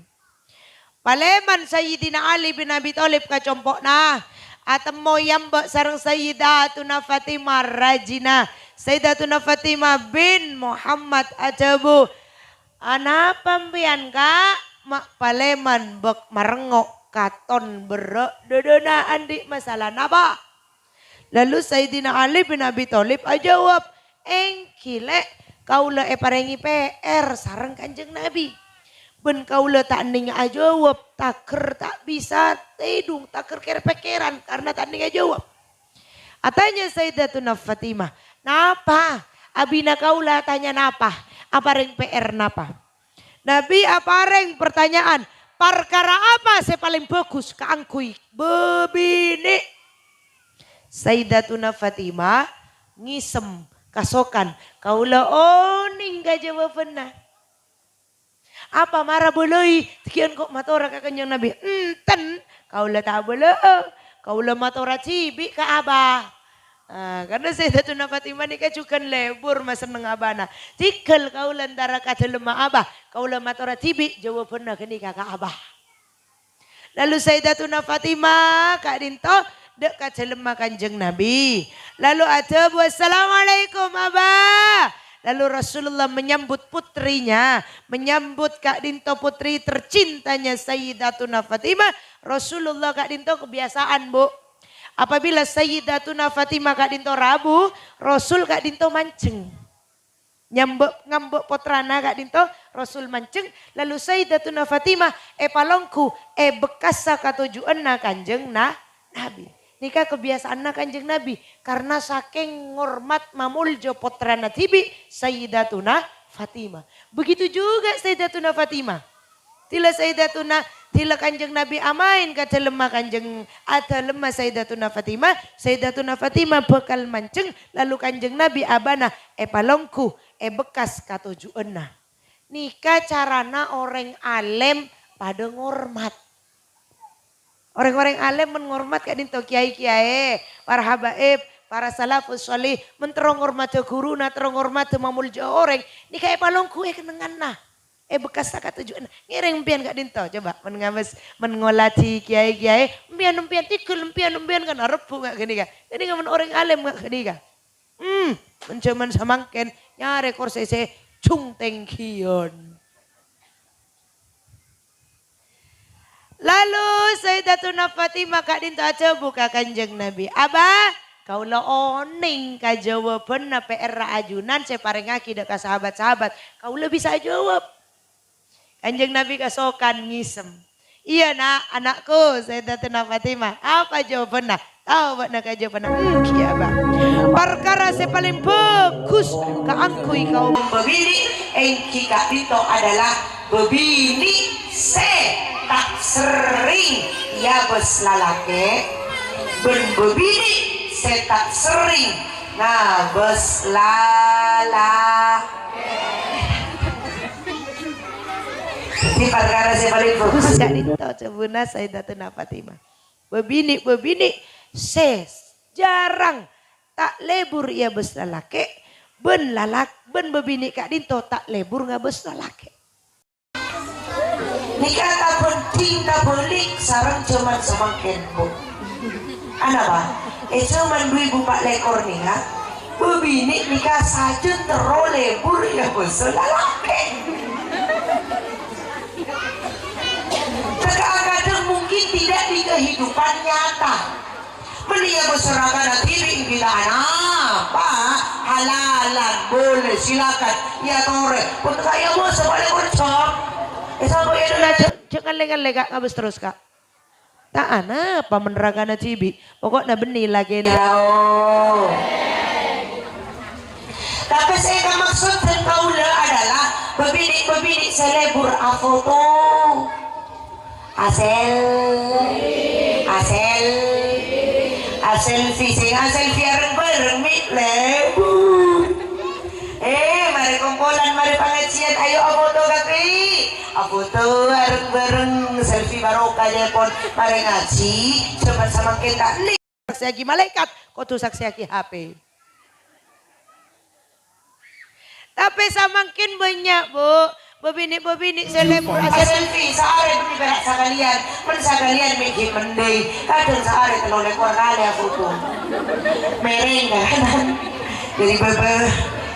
Palèman Sayyidina Ali bin Abi Thalib ka compo'na, atemmo èyambâ' sareng Sayyidatuna Fatimah rajina. Sayyidatuna Fatimah bin Muhammad adhâbu, "Anapa empèyan, Ka', ma' palèman bâk marengngo' katon berrâ' dâdâna andi' masala napa?" Lalu Sayyidina Ali bin Abi Thalib ajâwâb, "Èngghi, Lè', kaulâ èparèngè P R sareng Kanjeng Nabi. Bân kaulâ ta' nèng ajâwâb, taghâr ta' bisa tèdung, taghâr kèr-pèkkèran karna ta' nèng ajâwâb." Atanya Sayyidatuna Fatimah, "Napa? Abina kaulâ atanya napa? Aparèng P R napa?" Nabi aparèng partanya'an, "Parkara apa sè palèng bhâghus kaangghuy bâbinè'?" Sayyidatuna Fatimah ngèsem, kasokan, "Kaulâ onèng ka jâwâbhânna." "Apa mara bâlâi, dhâggi' engko' matora ka Kanjeng Nabi?" "Enten, kaulâ ta' abâlâ'â. Kaulâ matora dhibi' ka Abah." Ah, karna Sayyidatuna Fatimah nèka jhughân lebur masenneng abana. "Tèghâl kaulâ entara ka dâlemma Abah, kaulâ matora dhibi' jâwâbhânna ghânèka ka Abah." Lalu Sayyidatuna Fatimah ka'dinto dâ' ka dâlemma Kanjeng Nabi. Lalu adhâbu, "Assalamualaikum, Abah." Lalu Rasulullah menyambut putrinya, menyambut ka'dinto putri tercintanya Sayyidatuna Fatimah. Rasulullah ka'dinto kebiasaan, Bu. Apabila Sayyidatuna Fatimah ka'dinto rabu, Rasul ka'dinto manjeng. Nyambâ', ngambâ' pottrana ka'dinto, Rasul manjeng, lalu Sayyidatuna Fatimah èpalongghu è bekkassa katoju'ânna Kanjeng Na-, Nabi. Nèka kebiasaanna Kanjeng Nabi, karna sakèng ngormat mamolja pottrana dhibi', Sayyidatuna Fatimah. Begitu juga Sayyidatuna Fatimah. Dhila Sayyidatuna, dhila Kanjeng Nabi amaèn ka dâlemma Kanjeng, adâlemma Sayyidatuna Fatimah, Sayyidatuna Fatimah bhâkal manjeng, lalu Kanjeng Nabi abana èpalongghu è bekkas katoju'ânna. Nèka carana orèng alèm padâ ngormat. Orèng-orèng alèm mon ngormat ka'dinto kèyaè-kèyaè, para habaib, para salafus shalih, mon terro ngormadhâ ghuruna, terro ngormadhâ mamolja orèng, nèka èpalongghu è kennengnganna. È bekkas sakatoju'ânna. Ngèrèng empèyan ka'dinto, coba, mon ngabâs, mon ngoladhi kèyaè-kèyaè, empèyan, empèyan, tèghâl, empèyan, empèyan, kan arebbhu nga' ghânèka. Ghânèka mon orèng alèm nga' ghânèka. Hmm, mon jhâman samangkèn, nyarè korsè sè jhung tèngghiyon. Lalu Sayyidatuna Fatimah ka'dhinto ajhâbu ka Kanjeng Nabi, "Aba, kaulâ onèng kajâwâbhânna P R-ra ajunan sè èparèngngaghi dâ' ka sahabat-sahabat. Kaulâ bisa ajâwâb." Kanjeng Nabi kasokan ngèsem. "Iyâ, Na', ana'ku," Sayyidatuna Fatimah. "Apa jâwâbhânna?" "Tao bâ'na kajâwâbhânna?" "Èngghi, Aba." "Parkara sè palèng bhâghus kaangghuy kaum bâbinè' èngghi ka'dhinto adalah bâbinè' sè ta' serrèng ngabâs lalakè' bân bâbinè' sè ta' serrèng ngabâs lala-" Dhâddhi parkara sè palèng bhâghus ka'dhinto, ajhâbuna Sayyidatuna Fatimah. Bâbinè'-bâbinè' sè jhârâng ta' lebur ngabâs lalakè', bân lalak-, bân bâbinè' ka'dhinto ta' lebur ngabâs lalakè'. Nèka tabhânding tabhâlik sareng jhâman samangkèn, Bu. Anapa? È jhâman du èbu pa' lèkor nèka, bâbinè' nèka sajân terro lebur ngabâs lalakè'. Terkadang mungkin tidak di kehidupan nyata. Mending ngabâs rakana dhibi' kita anapa? Halalan, boleh, silakan. Iyâ torè. Pon kaya bos, boleh kerja. Eh, sapa ya dulu? Jhâ-, jhâ' ngallè-ngallè, Ka', ngabâs terros, Ka'. Ta' anapa men rakana dhibi'. Pokokna bânnè lakèna. Yao. Tapè sè èkamaksod dhân kaulâ adalah bâbinè'-bâbinè' sè lebur afoto. Asel-, asel-, aselfie, sè ngaselfie areng-bareng mè' lebur. Eh, marè kompolan, marè pangajiân, ayo afoto kabhi. Afoto areng-bareng, selfie barokah, ya pon. Marè ngajhi, jhâman samangkèn ta' andi' saksèyaghi malaèkat, kodhu saksèyaghi H P. Tapè samangkèn bânnya', Bu, bâbinè'-bâbinè' sè lebur aselfie. Selfie, saarè bânnè pèra' sakalèyan. Mon sakalèyan mè' ghi' mendhing. Kadhâng saarè tello lèkor kalè afoto. Mèrèng, kan? Dhâri bâbâ,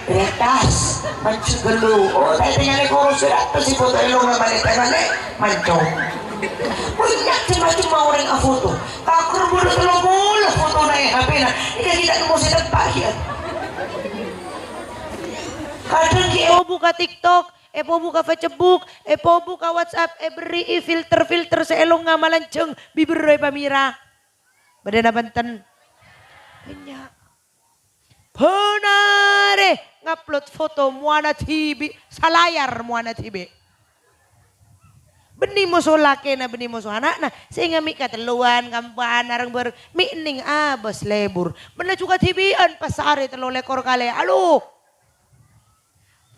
dhâri attas, manjheng ghâllu. Oh, ta' ètèngngala korus, seratus sè foto è longnga malè, ta' malè, mancong. Bânnya' cem-macemma orèng afoto. Kakor buru tello polo fotona è H P-na. Nèka ghi' ta' nemmo sè teppa' ghi'. Kadhâng ghi' èpobu ka TikTok, èpobu ka Facebook, èpobu ka WhatsApp, èberri'i filter-filter sè è longnga malanjhâng, bibirra èpamèra. Bâdâ napa enten? Bânnya'. Bân arè ngupload foto mowana dhibi', salayar mowana dhibi'. Bânnè moso lakèna, bânnè moso ana'na, sèngghâ mè' katellowan, kampa'an, areng-bâreng, mè' nèng abâs lebur. Bân laju kadhibi'ân pas saarè tello lèkor kalè, alo!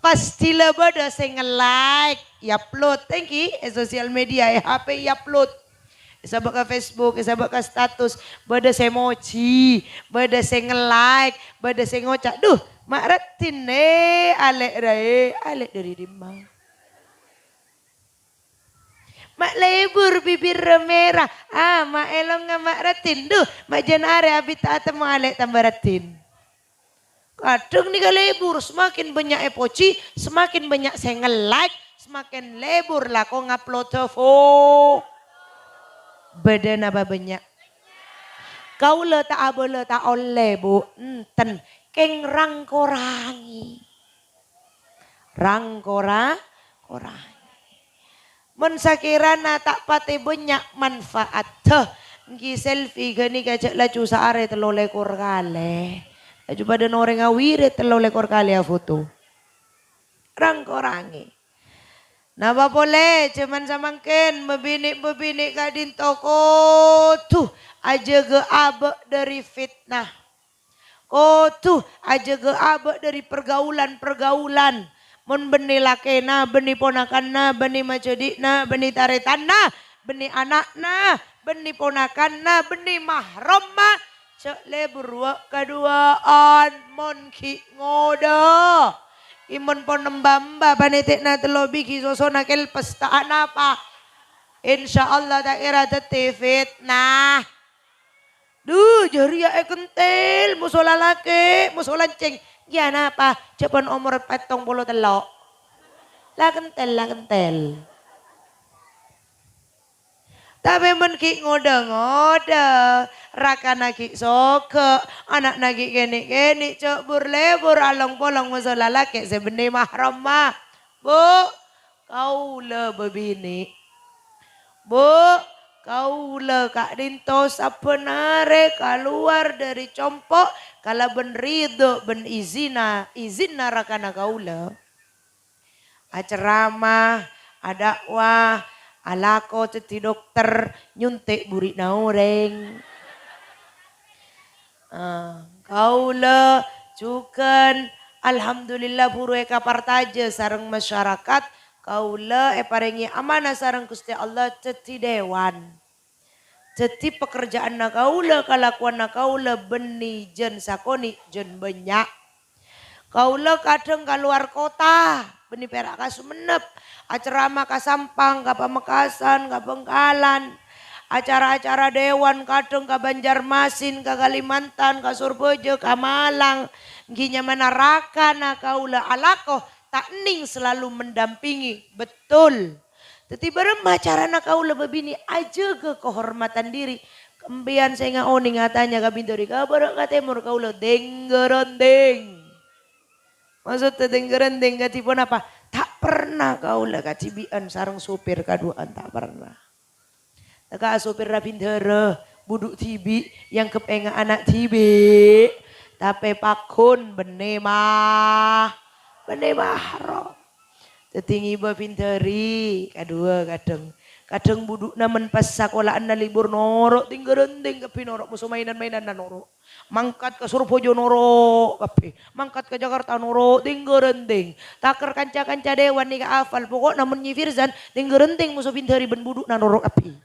Pastè la bâdâ sè nge-like, è-upload, èngghi, è sosial media, è H P è-upload. Èsabâ' ka Facebook, èsabâ' ka status, bâdâ sè mojhi, bâdâ sè nge-like, bâdâ sè ngoca', "Duh, Ma' Raddhin, eh, alè' ra, eh, alè' dhâri dimma?" Ma' lebur bibirra mèra, ah, ma' è longnga Ma' Raddhin, duh, ma' jân arè abit ta' atemmo alè' tamba raddhin. Kadhâng nèka lebur, semakin bânnya' èpojhi, semakin bânnya' sè nge-like, semakin lebur lako ngupload fo-, bâdâ napa bânnya'? Kaulâ ta' abâlâ ta' ollè, Bu. Enten. Kèng rang-korangè. Rang-kora-, korangè. Mon sakèrana ta' patè bânnya' manfaatta, èngghi selfie ghânèka jhâ' laju saarè tello lèkor kalè. Laju padâ orèng awirid tello lèkor kalè afoto. Rang-korangè. Napa polè, jhâman samangkèn, bâbinè'-bâbinè' ka'dinto kodhu ajâgâ abâ' dhâri fitnah. Kodhu ajâgâ abâ' dhâri pergaulan-pergaulan. Mon bânnè lakèna, bânnè ponakanna, bânnè majhâdi'na, bânnè tarètanna, bânnè ana'na, bânnè ponakanna, bânnè mahramma, jhâ' lebur wa-, kaduwâ'ân mon ghi' ngodâ. È mon pon emba-emba panètè'na tello bighi sosona kelpes ta' anapa. Insyaallah ta' kèra dhâddhi fitnah. Dhu, jârèya èkentel, moso lalakè', moso lancèng. Iyâ napa? Jhâ' pon omor pèttong polo tello'. La kentel, la kentel. Tapè mon ghi' ngodâ-ngodâ, rakana ghi' sogâ', ana'na ghi' kènè'-kènè', jhâ' bur-lèbur along-polong moso lalakè' sè bânnè mahramma. Bu, kaulâ bâbinè'. Bu, kaulâ ka'dinto sabbhân arè kalowar dâri compo' kalabân ridho bân izinna, izinna rakana kaulâ. Acerama, adakwa, alako dhâddhi dokter, nyontè' buri'na orèng. Ah, kaulâ jhughân, alhamdulillah, buru èkaparcajâ sareng masyarakat. Kaulâ èparèngè amanah sareng Ghustè Allah dhâddhi dewan. Dhâddhi, pakerja'anna kaulâ, kalakowanna kaulâ bânnè jân sakonè' jân bânnya'. Kaulâ kadhâng ka lowar kottha, bânnè pèra' ka Songennep, acerama ka Sampang, ka Pamekasan, ka Bhângkalan. Acara-acara dewan kadhâng ka Banjarmasin, ka Kalimantan, ka Sorbhâjâ, ka Malang. Èngghi nyamana rakana kaulâ alako, ta' ennèng selalu mendampingi. Betul. Dhâddhi, bârâmma carana kaulâ bâbinè' ajâgâ kehormatan diri? Sampèyan sè nga-onèng atanya ka bindhâri, ka bârâ' ka tèmor kaulâ dèng-ghârândèng. Maksodda dèng-ghârândèng kadhi ponapa? Ta' perna kaulâ kadhibi'ân sareng sopir kaduwâ'ân, ta' perna. Tèka sopirra bindhârâ, budhu dhibi', èangghep ènga' ana' dhibi'. Tapè pagghun bânnè mah-, bânnè mahram. Dhâddhi ngibâ bindhâri, kaduwâ kadhâng. Kadhâng budhu'na mon pas sakola'anna libur noro' dèng-ghârândèng kabbhi noro', moso mainan-mainanna noro'. Mangkat ka Sorbhâjâ noro' kabbhi, mangkat ka Jakarta noro' dèng-ghârândèng. Takèr kanca-kanca dewan nèka afal, poko'na mon Nyi Firzan dèng-ghârândèng moso bindhâri bân budhu'na noro' kabbhi.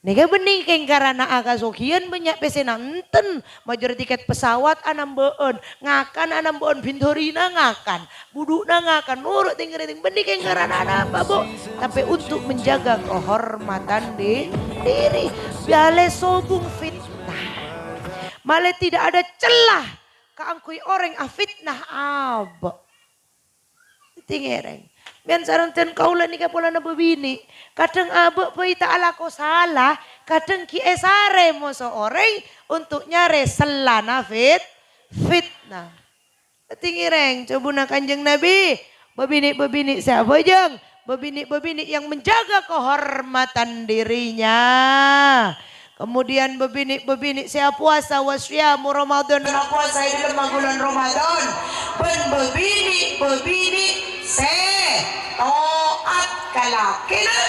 Nèka bânnè kèng karana kasoghiyân bânnya' pèssèna, enten majâr tikèt pesawat anambâ'ân, ngakan anambâ'ân, bindhârina ngakan, budhu'na ngakan, noro' dèng-ghârândèng, bânnè kèng karana napa, Bu? Tapè untuk menjaga kehormatan di-, diri. Bâlâ sobung fitnah. Malè tidak ada celah kaangghuy orèng afitnah abâ'. Dhâddhi ngèrèng. Mèyan sareng dân kaulâ nèka polana bâbinè'. Kadhâng abâ' bhâi ta' alako sala, kadhâng ghi' èsarè moso orèng untuk nyarè sellana fit-, fitnah. Dhâddhi ngèrèng, cobhuna Kanjeng Nabi, bâbinè'-bâbinè' sè abhâjâng, bâbinè'-bâbinè' yang menjaga kehormatan dirinya. Kemudian bâbinè'-bâbinè' sè apowasa, wa shiyamu Ramadan, apowasa è dhâlem bulân Ramadan, bân bâbinè'-bâbinè' sè taat ka lakèna,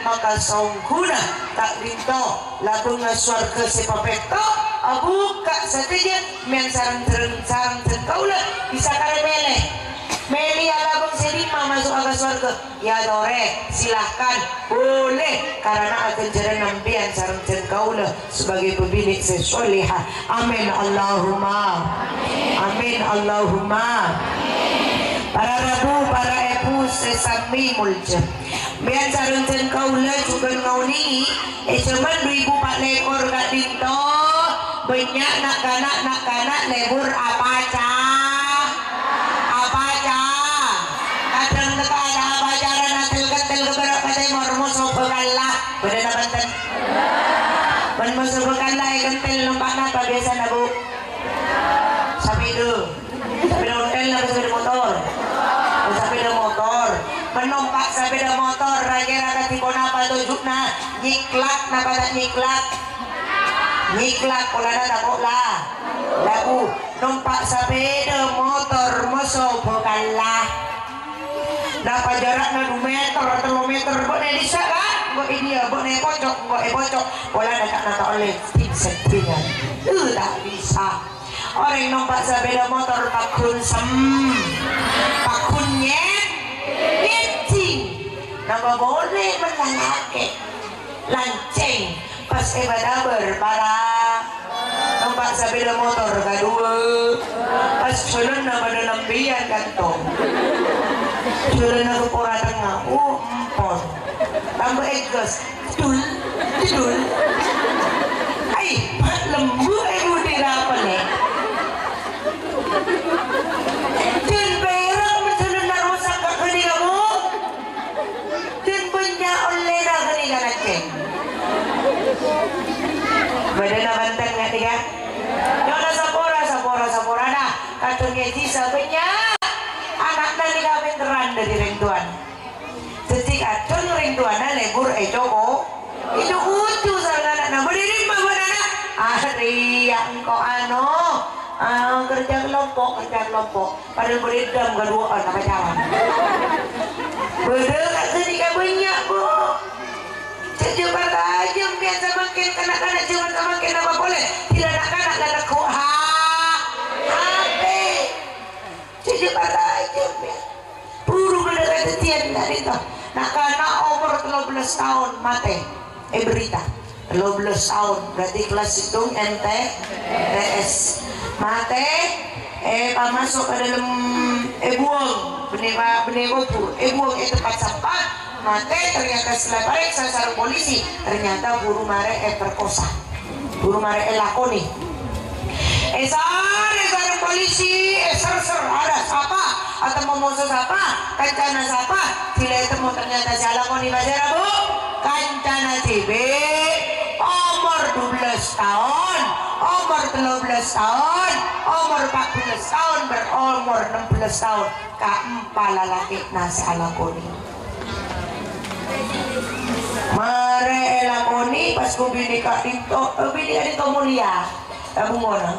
maka saongghuna ka'dinto labângnga sowarghâ sè papètto abukka' sadhâjâ, mèyan sareng-, sareng-, sareng dân kaulâ bisa karè mèlè. Mèlèya labâng sè dimma maso'a ka sowarghâ. Ya torè, silahkan, boleh, karana aghânjhârân sampèyan sareng dân kaulâ sebagai bâbinè' sè sholèha. Amin, Allahumma. Amin, Allahumma. Para rabu, para èbhu sè samè moljâ. Sampèyan sareng dân kaulâ jhughân ngaonèngè, è jhâman du èbu pa' lèkor ka'dinto, bânnya' na'-kana', na'-kana' lebur apaca-, apaca-. Kadhâng tèka ada apacara na' tel-ketel ka bârâ' ka tèmor, moso bhâkalla. Bâdâ napa enten? Bân moso bhâkalla èkentel nompa' napa biyasana, Bu? Sapèda. Sapèda ontel napa sapèda motor? Oh, sapèda motor. Bân nompa' sapèda motor, ra-kèra kadhi ponapa toju'na? Nyiklak napa ta' nyiklak? Nyiklak, polana tako' la-, labu. Nompa' sapèda motor moso bhâkalla. Napa jara'na du mèter, tello mèter, bâ'na è dissa', kan? Engko' è dinna', bâ'na è pojok, engko' è pojok. Polana ta' nata olle sèng-sèngan. Uh, ta' bisa. Orèng nompa' sapèda motor pagghun sem-, pagghun nyè-, nyèjjhing. Napa boleh mennangngaghi? Lancèng, pas èbâtabâr para nompa' sapèda motor kaduwâ. Pas jhâlânna padâ nambiyân kantong. Jhâlânna ka Pora Tengnga, oh, empon. Tambâ ègas, dul, jedul. Ai, bât lembu' è budi rapalè. Dân pèra' mon jhâlânna rosak ka' ghâni kamu. Dân bânnya' Dhisa bânnya'. Ana'na nèka pènterran dhâri rèng towana. Dhâddhi kadhâng rèng towana lebur è coko-, è co-koco sareng ana'na. Bâdâ è dimma bân ana'? Arèya engko' ano, ah, kerja kelompok, kerja kelompok. Padahal bâdâ è dâlem kaduwâ'ân apacaran. Bâdâ ka ghânèka bânnya', Bu. Jhâ' jhâ' parcajâ, biasa mangkèn na'-kana' jhâman samangkèn apa polè? Dhina na'-kana' la negghu' ha-, H P. Jhâ' jhâ' parcajâ, ya. Buru bâdâ kadhâddhiyân ka'dinto. Na'-kana' omor tello bellâs taon matè. È berita. Tello bellâs taon, berarti kelas sèttong M T, M T S. Matè, èpamaso' ka dâlem, èbuwâng, bânnè pa-, bânnè kobhur, èbuwâng è tempat sampah, matè, ternyata setelah parèksa sareng polisi, ternyata buru marè èperkosa. Buru marè èlakonè. Èsarè sareng polisi, èserser, arè sapa, atemmo moso sapa, kancana sapa, bilâ ètemmo ternyata sè alakonè pasèra, Bu? Kancana dhibi', omor dubellâs taon, omor tello bellâs taon, omor empat belas taon, bâr-, omor ennem bellâs taon. Kaempa lalakèna sè alakonè. Marè èlakonè pas ghun binè ka'dinto, eh, binè ka'dinto molèya, tabungona.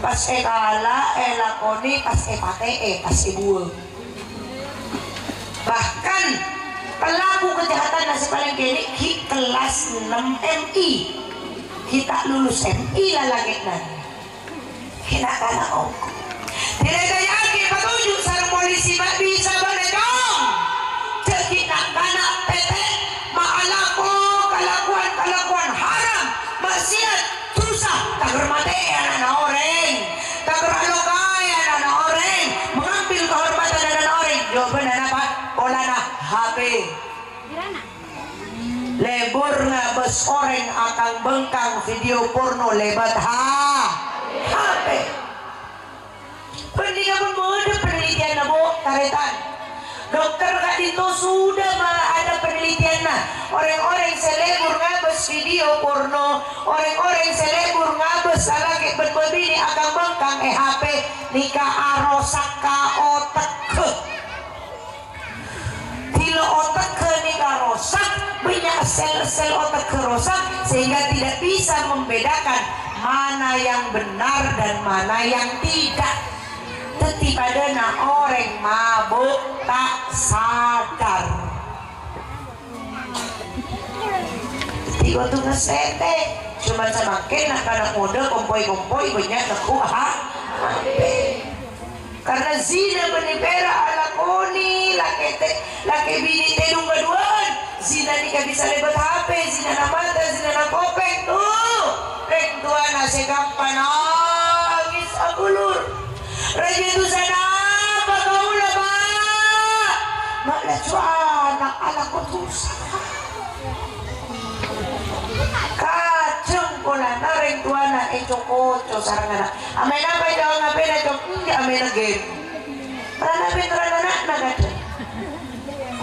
Pas èkala' èlakonè pas èpatè'è, pas èbuwâng. Bahkan pelaku kejahatanna sè palèng kènè' ghi' kelas ennem M I. Ghi' ta' lulus M I lalakèna. Ghi' na'-kana' ongghu. Dilètayaghi patoju' sareng polisi ma' bisa bâdâ, Cong. Jhâ' ghi' na'-kana' tètè ma' alako kalakowan-kalakowan haram, maksiat, dhusa, taghâr matè'è ana'na orèng, taghâr alokaè ana'na orèng, mengambil kehormatan ana'na orèng. Jhâbâna napa? Polana H P. Lebur ngabâs orèng akang-bengkang video porno lèbât ha-, H P. Panèka pon bâdâ penelitianna, Bu, tarètan. Dokter ka'dinto sudah ma-, ada penelitianna. Orèng-orèng sè lebur ngabâs video porno, orèng-orèng sè lebur ngabâs lalakè' bân bâbinè' akang-bengkang è H P, nèka arosakka otegghâ. Dhila otegghâ nèka rosak, bânnya' sel-sel otegghâ rosak, sehingga tidak bisa membedakan mana yang benar dan mana yang tidak. Dhâddhi padâna orèng mabuk ta' sadar. Dhâddhi kodhu ngastètè. Coma samangkèn na'-kana' ngodâ kompoy-kompoy bânnya' negghu' ha-, H P. Karna zina bânnè pèra' alakonè, lakè tè-, lakè binè tèdung kaduwâ'ân. Zina nèka bisa lèbât H P, zinana mata, zinana kopèng. Tuh, rèng towana sè kaempa nangès aghulur. Rajâ dusana apa kaulâ, Pa'? Ma' laju ana' alako dusa. Kadhâng polana rèng towana èco-koco sareng ana'. Amèna apa, Cong? Apèna, Cong? Enjâ' amèna game. Polana pènterran ana'na kadhâng.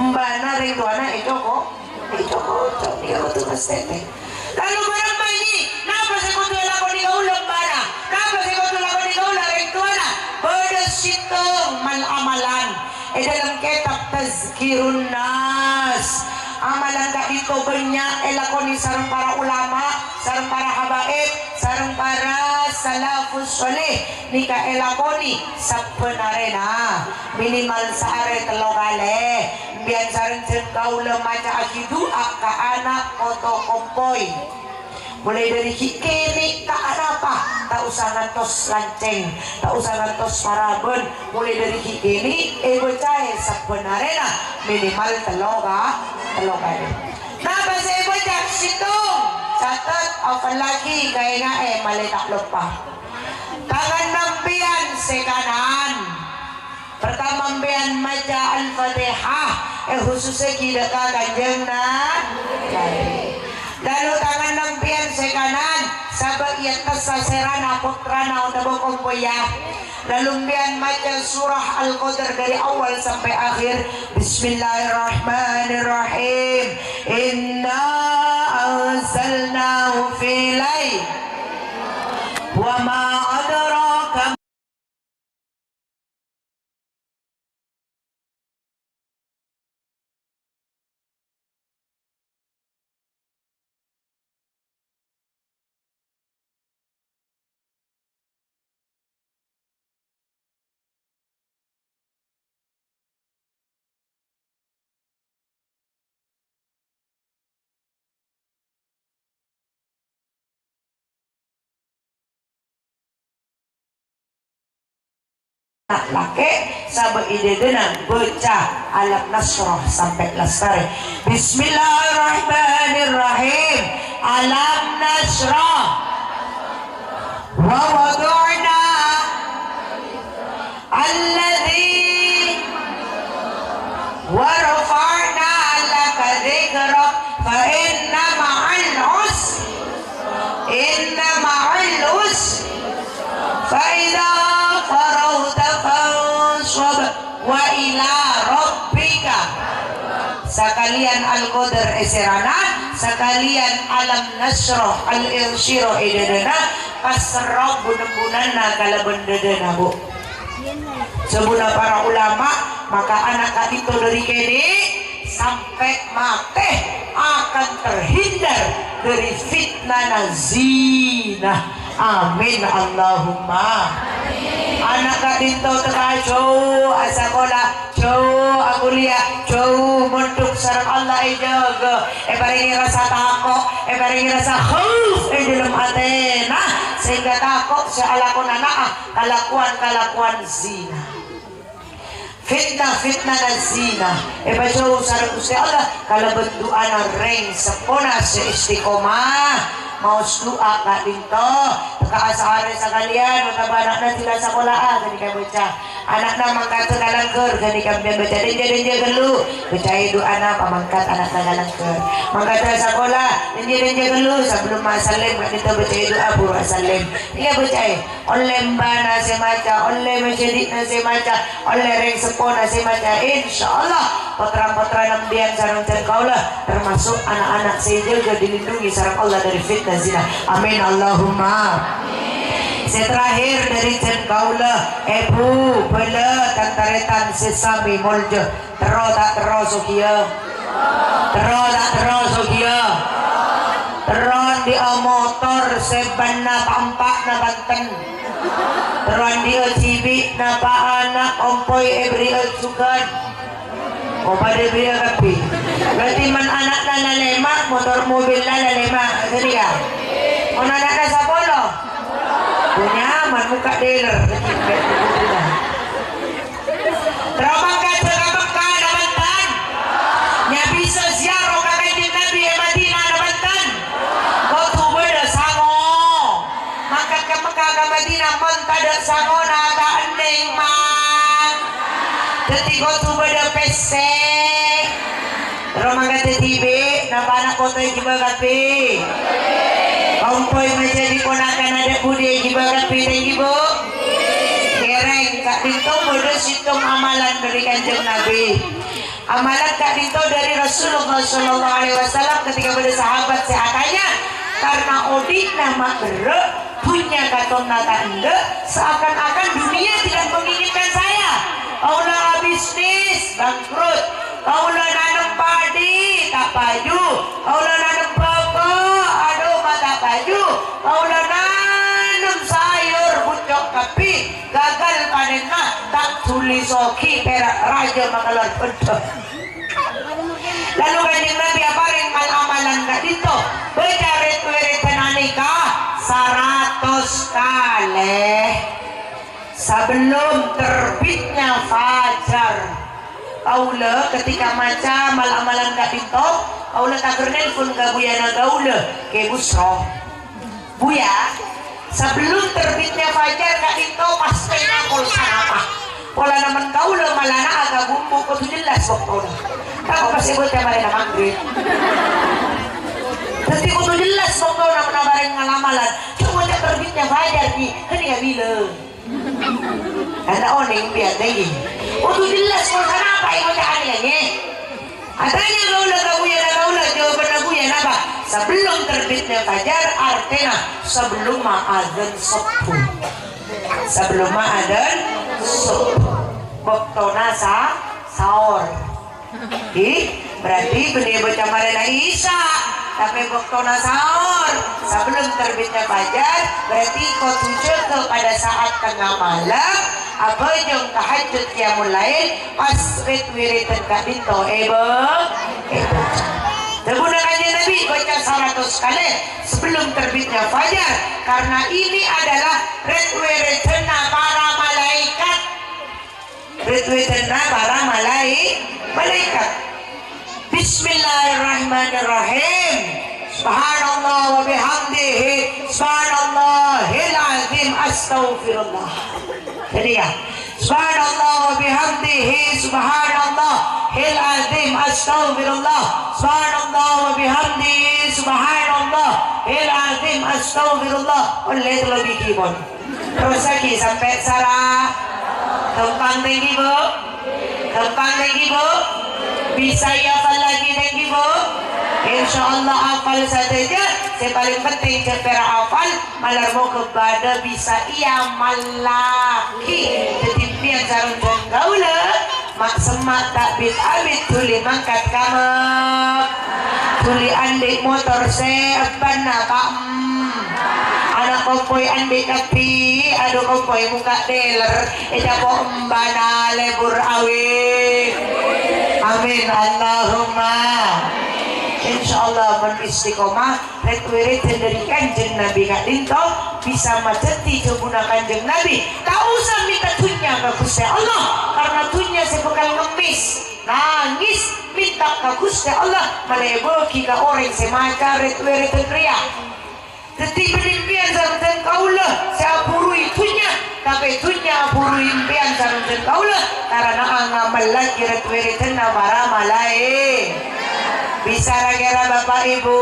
Embhâna rèng towana èco-ko-, èco-koco. Iyâ, kodhu ngastètè. Lalu bârâmma ini? Napa sè kodhu èlakonè kaulâ embhâna? Napa sè kodhu èlakonè kaulâ rèng towana? Bâdâ sèttong mal-amalan. È dâlem kètab Tazkirun Nas, amalan ka'dinto bânnya' èlakonè sareng para ulama, sareng para habaib, sareng para salafus sholih. Nèka èlakonè sabbhân arèna, minimal saarè tello kalè. Sampèyan sareng jhân kaulâ maca'aghi du'a ka ana' oto kompoy. Molaè dâri ghi' kènè' ta' arapa, ta' osa ngantos lancèng, ta' osa ngantos parabân. Molaè dâri ghi' kènè' èbâcaè sabbhân arèna minimal tello ka-, tello kalè. Napa sè èbâca? Sèttong, catet, apallagi kaènga'è malè ta' loppa. Tangan sampèyan sè kanan. Pertama, sampèyan maca Al-Fatihah, èkhusussaghi dâ' ka Kanjeng Nabi. Lalu, tangan sampèyan sè kanan, sabâ' è attas sasèrana pottrana otabâ kompoyya. Lalu, sampèyan maca surah Al-Qadar dâri awal sampè' akhir. Bismillahirrahmanirrahim. Inna anzalnahu fi lail. Wa ma adraka lakè', sabâ' è dâdâna bâca Alam Nasyrah sampè' lastarè. Bismillahirrahmanirrahim. Alam Nasyrah. Wa wada'na alladzi wa rafa'na laka dzikrak fa inna ma'al usri, inna ma'al usri, fa idza faraghta fanshab, wa ila rabbika. Sakalèyan Al-Qadar è sèrana, sakalèyan Alam Nasyrah, Al-Insyirah è dâdâna, pas serro bun-embunanna kalabân dâdâna, Bu. Sabuna para ulama, maka ana' ka'dinto dâri kènè' sampè' matè akan terhindar dâri fitnana zina. Amin, Allahumma. Ana' ka'dinto tèka jhâu asakola, jhâu akuliyah, jhâu mondhuk sareng Allah èjâgâ, èparèngè rasa tako', èparèngè rasa khauf è dâlem atèna, sehingga tako' sè alakon ana'a kalakowan-kalakowan zina. Fitna-fitnana zina èpajhâu sareng Ghustè Allah kalabân du'ana rèng seppona sè istiqomah. Maos du'a ka'dinto, tèka asarè sakalèyan, otabâ ana'na dhila sakola'a ghânèka bâca. Ana'na mangkada ka langghâr ghânèka bâca dânjâ-dânjâ ghâllu, bâcaè du'ana pamangkat ana'na ka langghâr. Mangkada sakola, dânjâ-dânjâ ghâllu, sabellumma asallem ka'dinto bâcaè du'a buru asallem. Iyâ bâcaè. Ollè embana sè maca, ollè majhâdi'na sè maca, ollè rèng seppona sè maca. Insyaallah, pottra-pottrana embiyân sareng jhân kaulâ, termasuk ana'-ana' sè èjâgâ dilindungi sareng Allah dâri fitna zina. Amin, Allahumma. Sè terakhir dâri jhân kaulâ, èbhu, bhâlâ, tan-tarètan sè samè molja. Terro ta' terro, Sogiya? Terro ta' terro, Sogiya? Terro andi'â motor sè bânna pa'-empa'na bhânten. Terro andi'â jibi' napa ana' kompoy èbherri'â jhughân. Oh, padâ èbherri'â kabbhi. Berarti mon ana'na la lèma', motor mobilla la lèma', ghânèka. Mon ana'na sapolo? Oh, nyaman, mokka' dealer. Terro mangkada ka Mekkah napa bhunten? Nya bisa ziarah ka Kanjeng Nabi è Madinah napa bhunten? Kodhu bâdâ sango. Mangkat ka Mekkah ka Madinah mon tadâ' sangona ta' ennèng, Man. Dhâddhi kodhu bâdâ pèssè. Terro mangkada dhibi', napa ana' poto èghibâ kabbhi? Kompoy majhâdi ponakan adâ' budi èghibâ kabbhi, ta' èghibâ? Kèrèng, ka'dinto bâdâ sèttong amalan dâri Kanjeng Nabi. Amalan ka'dinto dâri Rasulullah sallallahu alaihi wasallam ketika bâdâ sahabat sè atanya, karena odi'na ma' berrâ', dhunnya katonna ta' endâ', seakan-akan dunia tidak menginginkan saya. Kaulâ abisnis, bangkrut. Kaulâ nanem padi, ta' paju. Kaulâ nanem bâbâ, adhu, ma' ta' paju. Kaulâ nanem sayur, bucco' kabbhi, gagal panenna, ta' dhuli sogi, pèra' rajâ makalowar bhândhâ. Lalu Kanjeng Nabi aparèng mal-amalan ka'dinto, bâca rit-wiridan ghânèka saratos kalè. Sabellum terbitnya fajar, kaulâ ketika maca mal-amalan ka'dinto, kaulâ tager nelpon ka buyana kaulâ, Kè Busro. Buya, sabellum terbitnya fajar ka'dinto pas tengnga pokol sanapa. Polana mon kaulâ malana'a ka gumbu kodhu jelas bâktona. Tako' pas èbâca marèna maghrib. Dhâddhi kodhu jelas bâktona mon aparèng mal-amalan. Coma ca'na terbitnya fajar, Ki. Ghânèka bilâ. Ana' onèng biasa, ngghi. Kodhu jelas pokol sanapa èbâca'aghi, ngghi. Atanya kaulâ ka buyana kaulâ, jawabanna buya napa? Sabellum terbitnya fajar, artèna sabellumma adzan subuh. Sabellumma adzan subuh. Bâktona sa-, saor. Ngghi, berarti bânnè èbâca marèna Isya, tapè bâktona saor. Sabellum terbitnya fajar, berarti kodhu jâgâ pada saat tengah malam, abhâjâng tahajjud qiyamul lail, pas rit-wiridan ka'dinto èbâ-, èbâca. Dhâbuna Kanjeng Nabi, baca saratos kalè sebelum terbitnya fajar, karena ini adalah rit-wiridanna para malaikat. Wiridanna para malai-, malaikat. Bismillahirrahmanirrahim. Subhanallah wa bihamdihi. Subhanallahil azim. Astaghfirullah. Jadi ya. Subhanallah wa bihamdihi. Subhanallahil azim. Astaghfirullah. Subhanallah wa bihamdihi. Subhanallahil azim. Astaghfirullah. Ollè tello bighi pon. Terrosaghi sampè' sara. Ghâmpang ta' ènggi, Bu? Ghâmpang ta' ènggi, Bu? Bisa èhafallaghi ta' ènggi, Bu? Insyaallah hafal sadhâjâ. Sè palèng penting jhâ' pèra' hafal, malar moghâ padâ bisa èamallaghi. Dhâddhi, sampèyan sareng dhân kaulâ, ma'-, semma' ta' bit-abit dhuli mangkat ka Mek-, dhuli andi' motor sè ebbhânna, Pa', em. Ana' kompoy andi' kabbhi, adu kompoy mokka' dealer, ècapo' embhâna lebur awè. Amin, Allahumma. Insyaallah, mon istiqomah, rit-wiridan dhâri Kanjeng Nabi ka'dinto bisa madhâddhi jhâbuna Kanjeng Nabi. Ta' osa mènta dhunnya ka Ghustè Allah, karna dhunnya sè bhâkal ngemmès, nangès, mènta ka Ghustè Allah, malè èbâghi ka orèng sè maca rit-wiridan rèya. Dhâddhi, bânnè empèyan sareng dhân kaulâ sè abhuruwi dhunnya, tapè dhunnya abhuruwi empèyan sareng dhân kaulâ, karana ngamallaghi rit-wiridanna para malaè-, Bisa ra-kèra, Bapa' Ibu?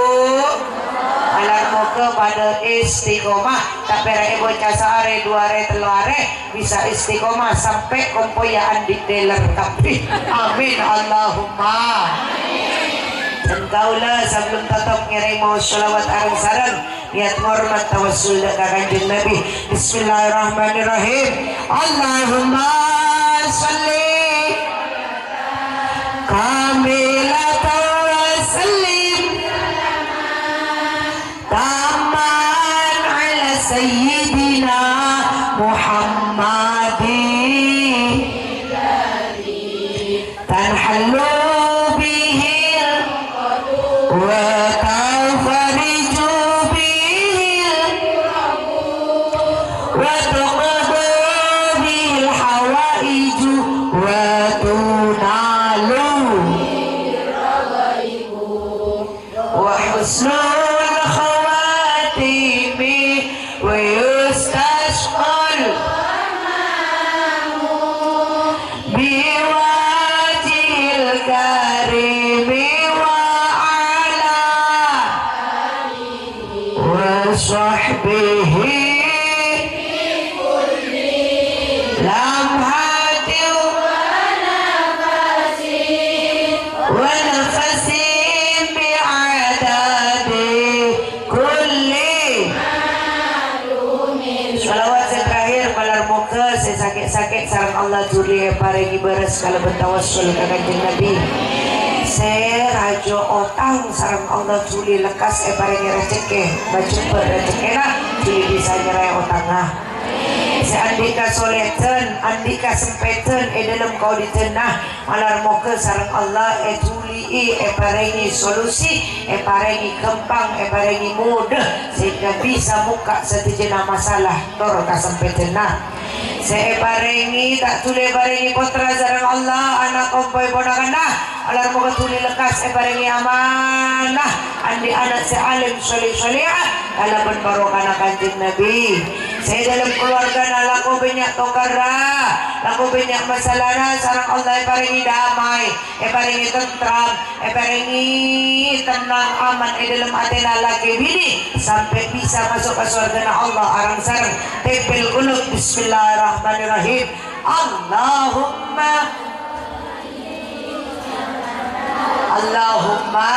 Malar moghâ padâ istiqomah, tapè ra èbâca saarè, du arè, tello arè, bisa istiqomah sampè' kompoyya andi' dealer kabbhi. Amin, Allahumma. Dhân kaulâ sabellunna totop ngèrèng maos shalawat areng-sareng. Niyat ngormat tawassul dâ' ka Kanjeng Nabi. Bismillahirrahmanirrahim. Allahumma shalli kamilatan wa sallim tamman ala sayyidina Muhammadin. Tanhallu bihil wa tanfariju bihil wa tuqda bihil hawaiju wa tunalu wa husnul khawatimi wa yustasqal biwajhil karimi wa ala wa sahbihi lamhatin wa nafasin bi'adadi kulli. Shalawat sè terakhir, malar moghâ sè sakè'-sakè' sareng Allah dhuli èparèngè bârâs kalabân tawassul ka Kanjeng Nabi. Sè rajâ otang sareng Allah dhuli lekkas èparèngè rajhekkè, majembhâr rajhekkèna, dhuli bisa nyerraè otangnga. Sè andi' kasolèdhân, andi' kasempèdhân è dhâlem kaodiddhânna, malar moghâ sareng Allah èdhuli'i, èparèngè solusi, èparèngè ghâmpang, èparèngè mudah, sehingga bisa mokka' sadhâjâna masalah tor kasempèdhânna. Sè èparèngè, ta' dhuli èparèngè pottra sareng Allah, ana' kompoy ponakanna, malar moghâ dhuli lekkas èparèngè amanah, andi' ana' sè alim, sholèh, sholèhah, kalabân barokana Kanjeng Nabi. Sè è dhâlem kalowargana lako bânnya' tokarra, lako bânnya' masalana, sareng Allah èparèngè damai, èparèngè tentram, èparèngè tennang aman è dhâlem atèna lakè binè, sampè' bisa maso' ka sowargana Allah areng-sareng. Tibbil qulub, bismillahirrahmanirrahim. Allahumma, Allahumma,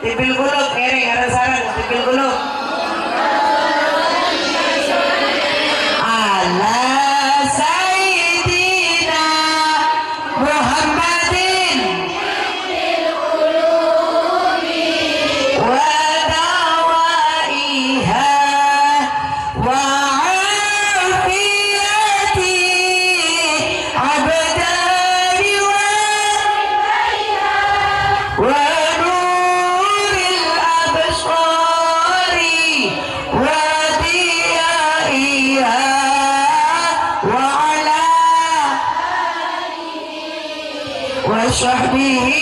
tibbil qulub, ngèrèng areng-sareng, tibbil qulub. Ala Sayyidina Muhammadin wa dawaiha wa afiyati abdani wa, wa nuril absari sahbihi.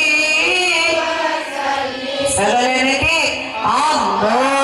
Sakalè nèkè, Allah.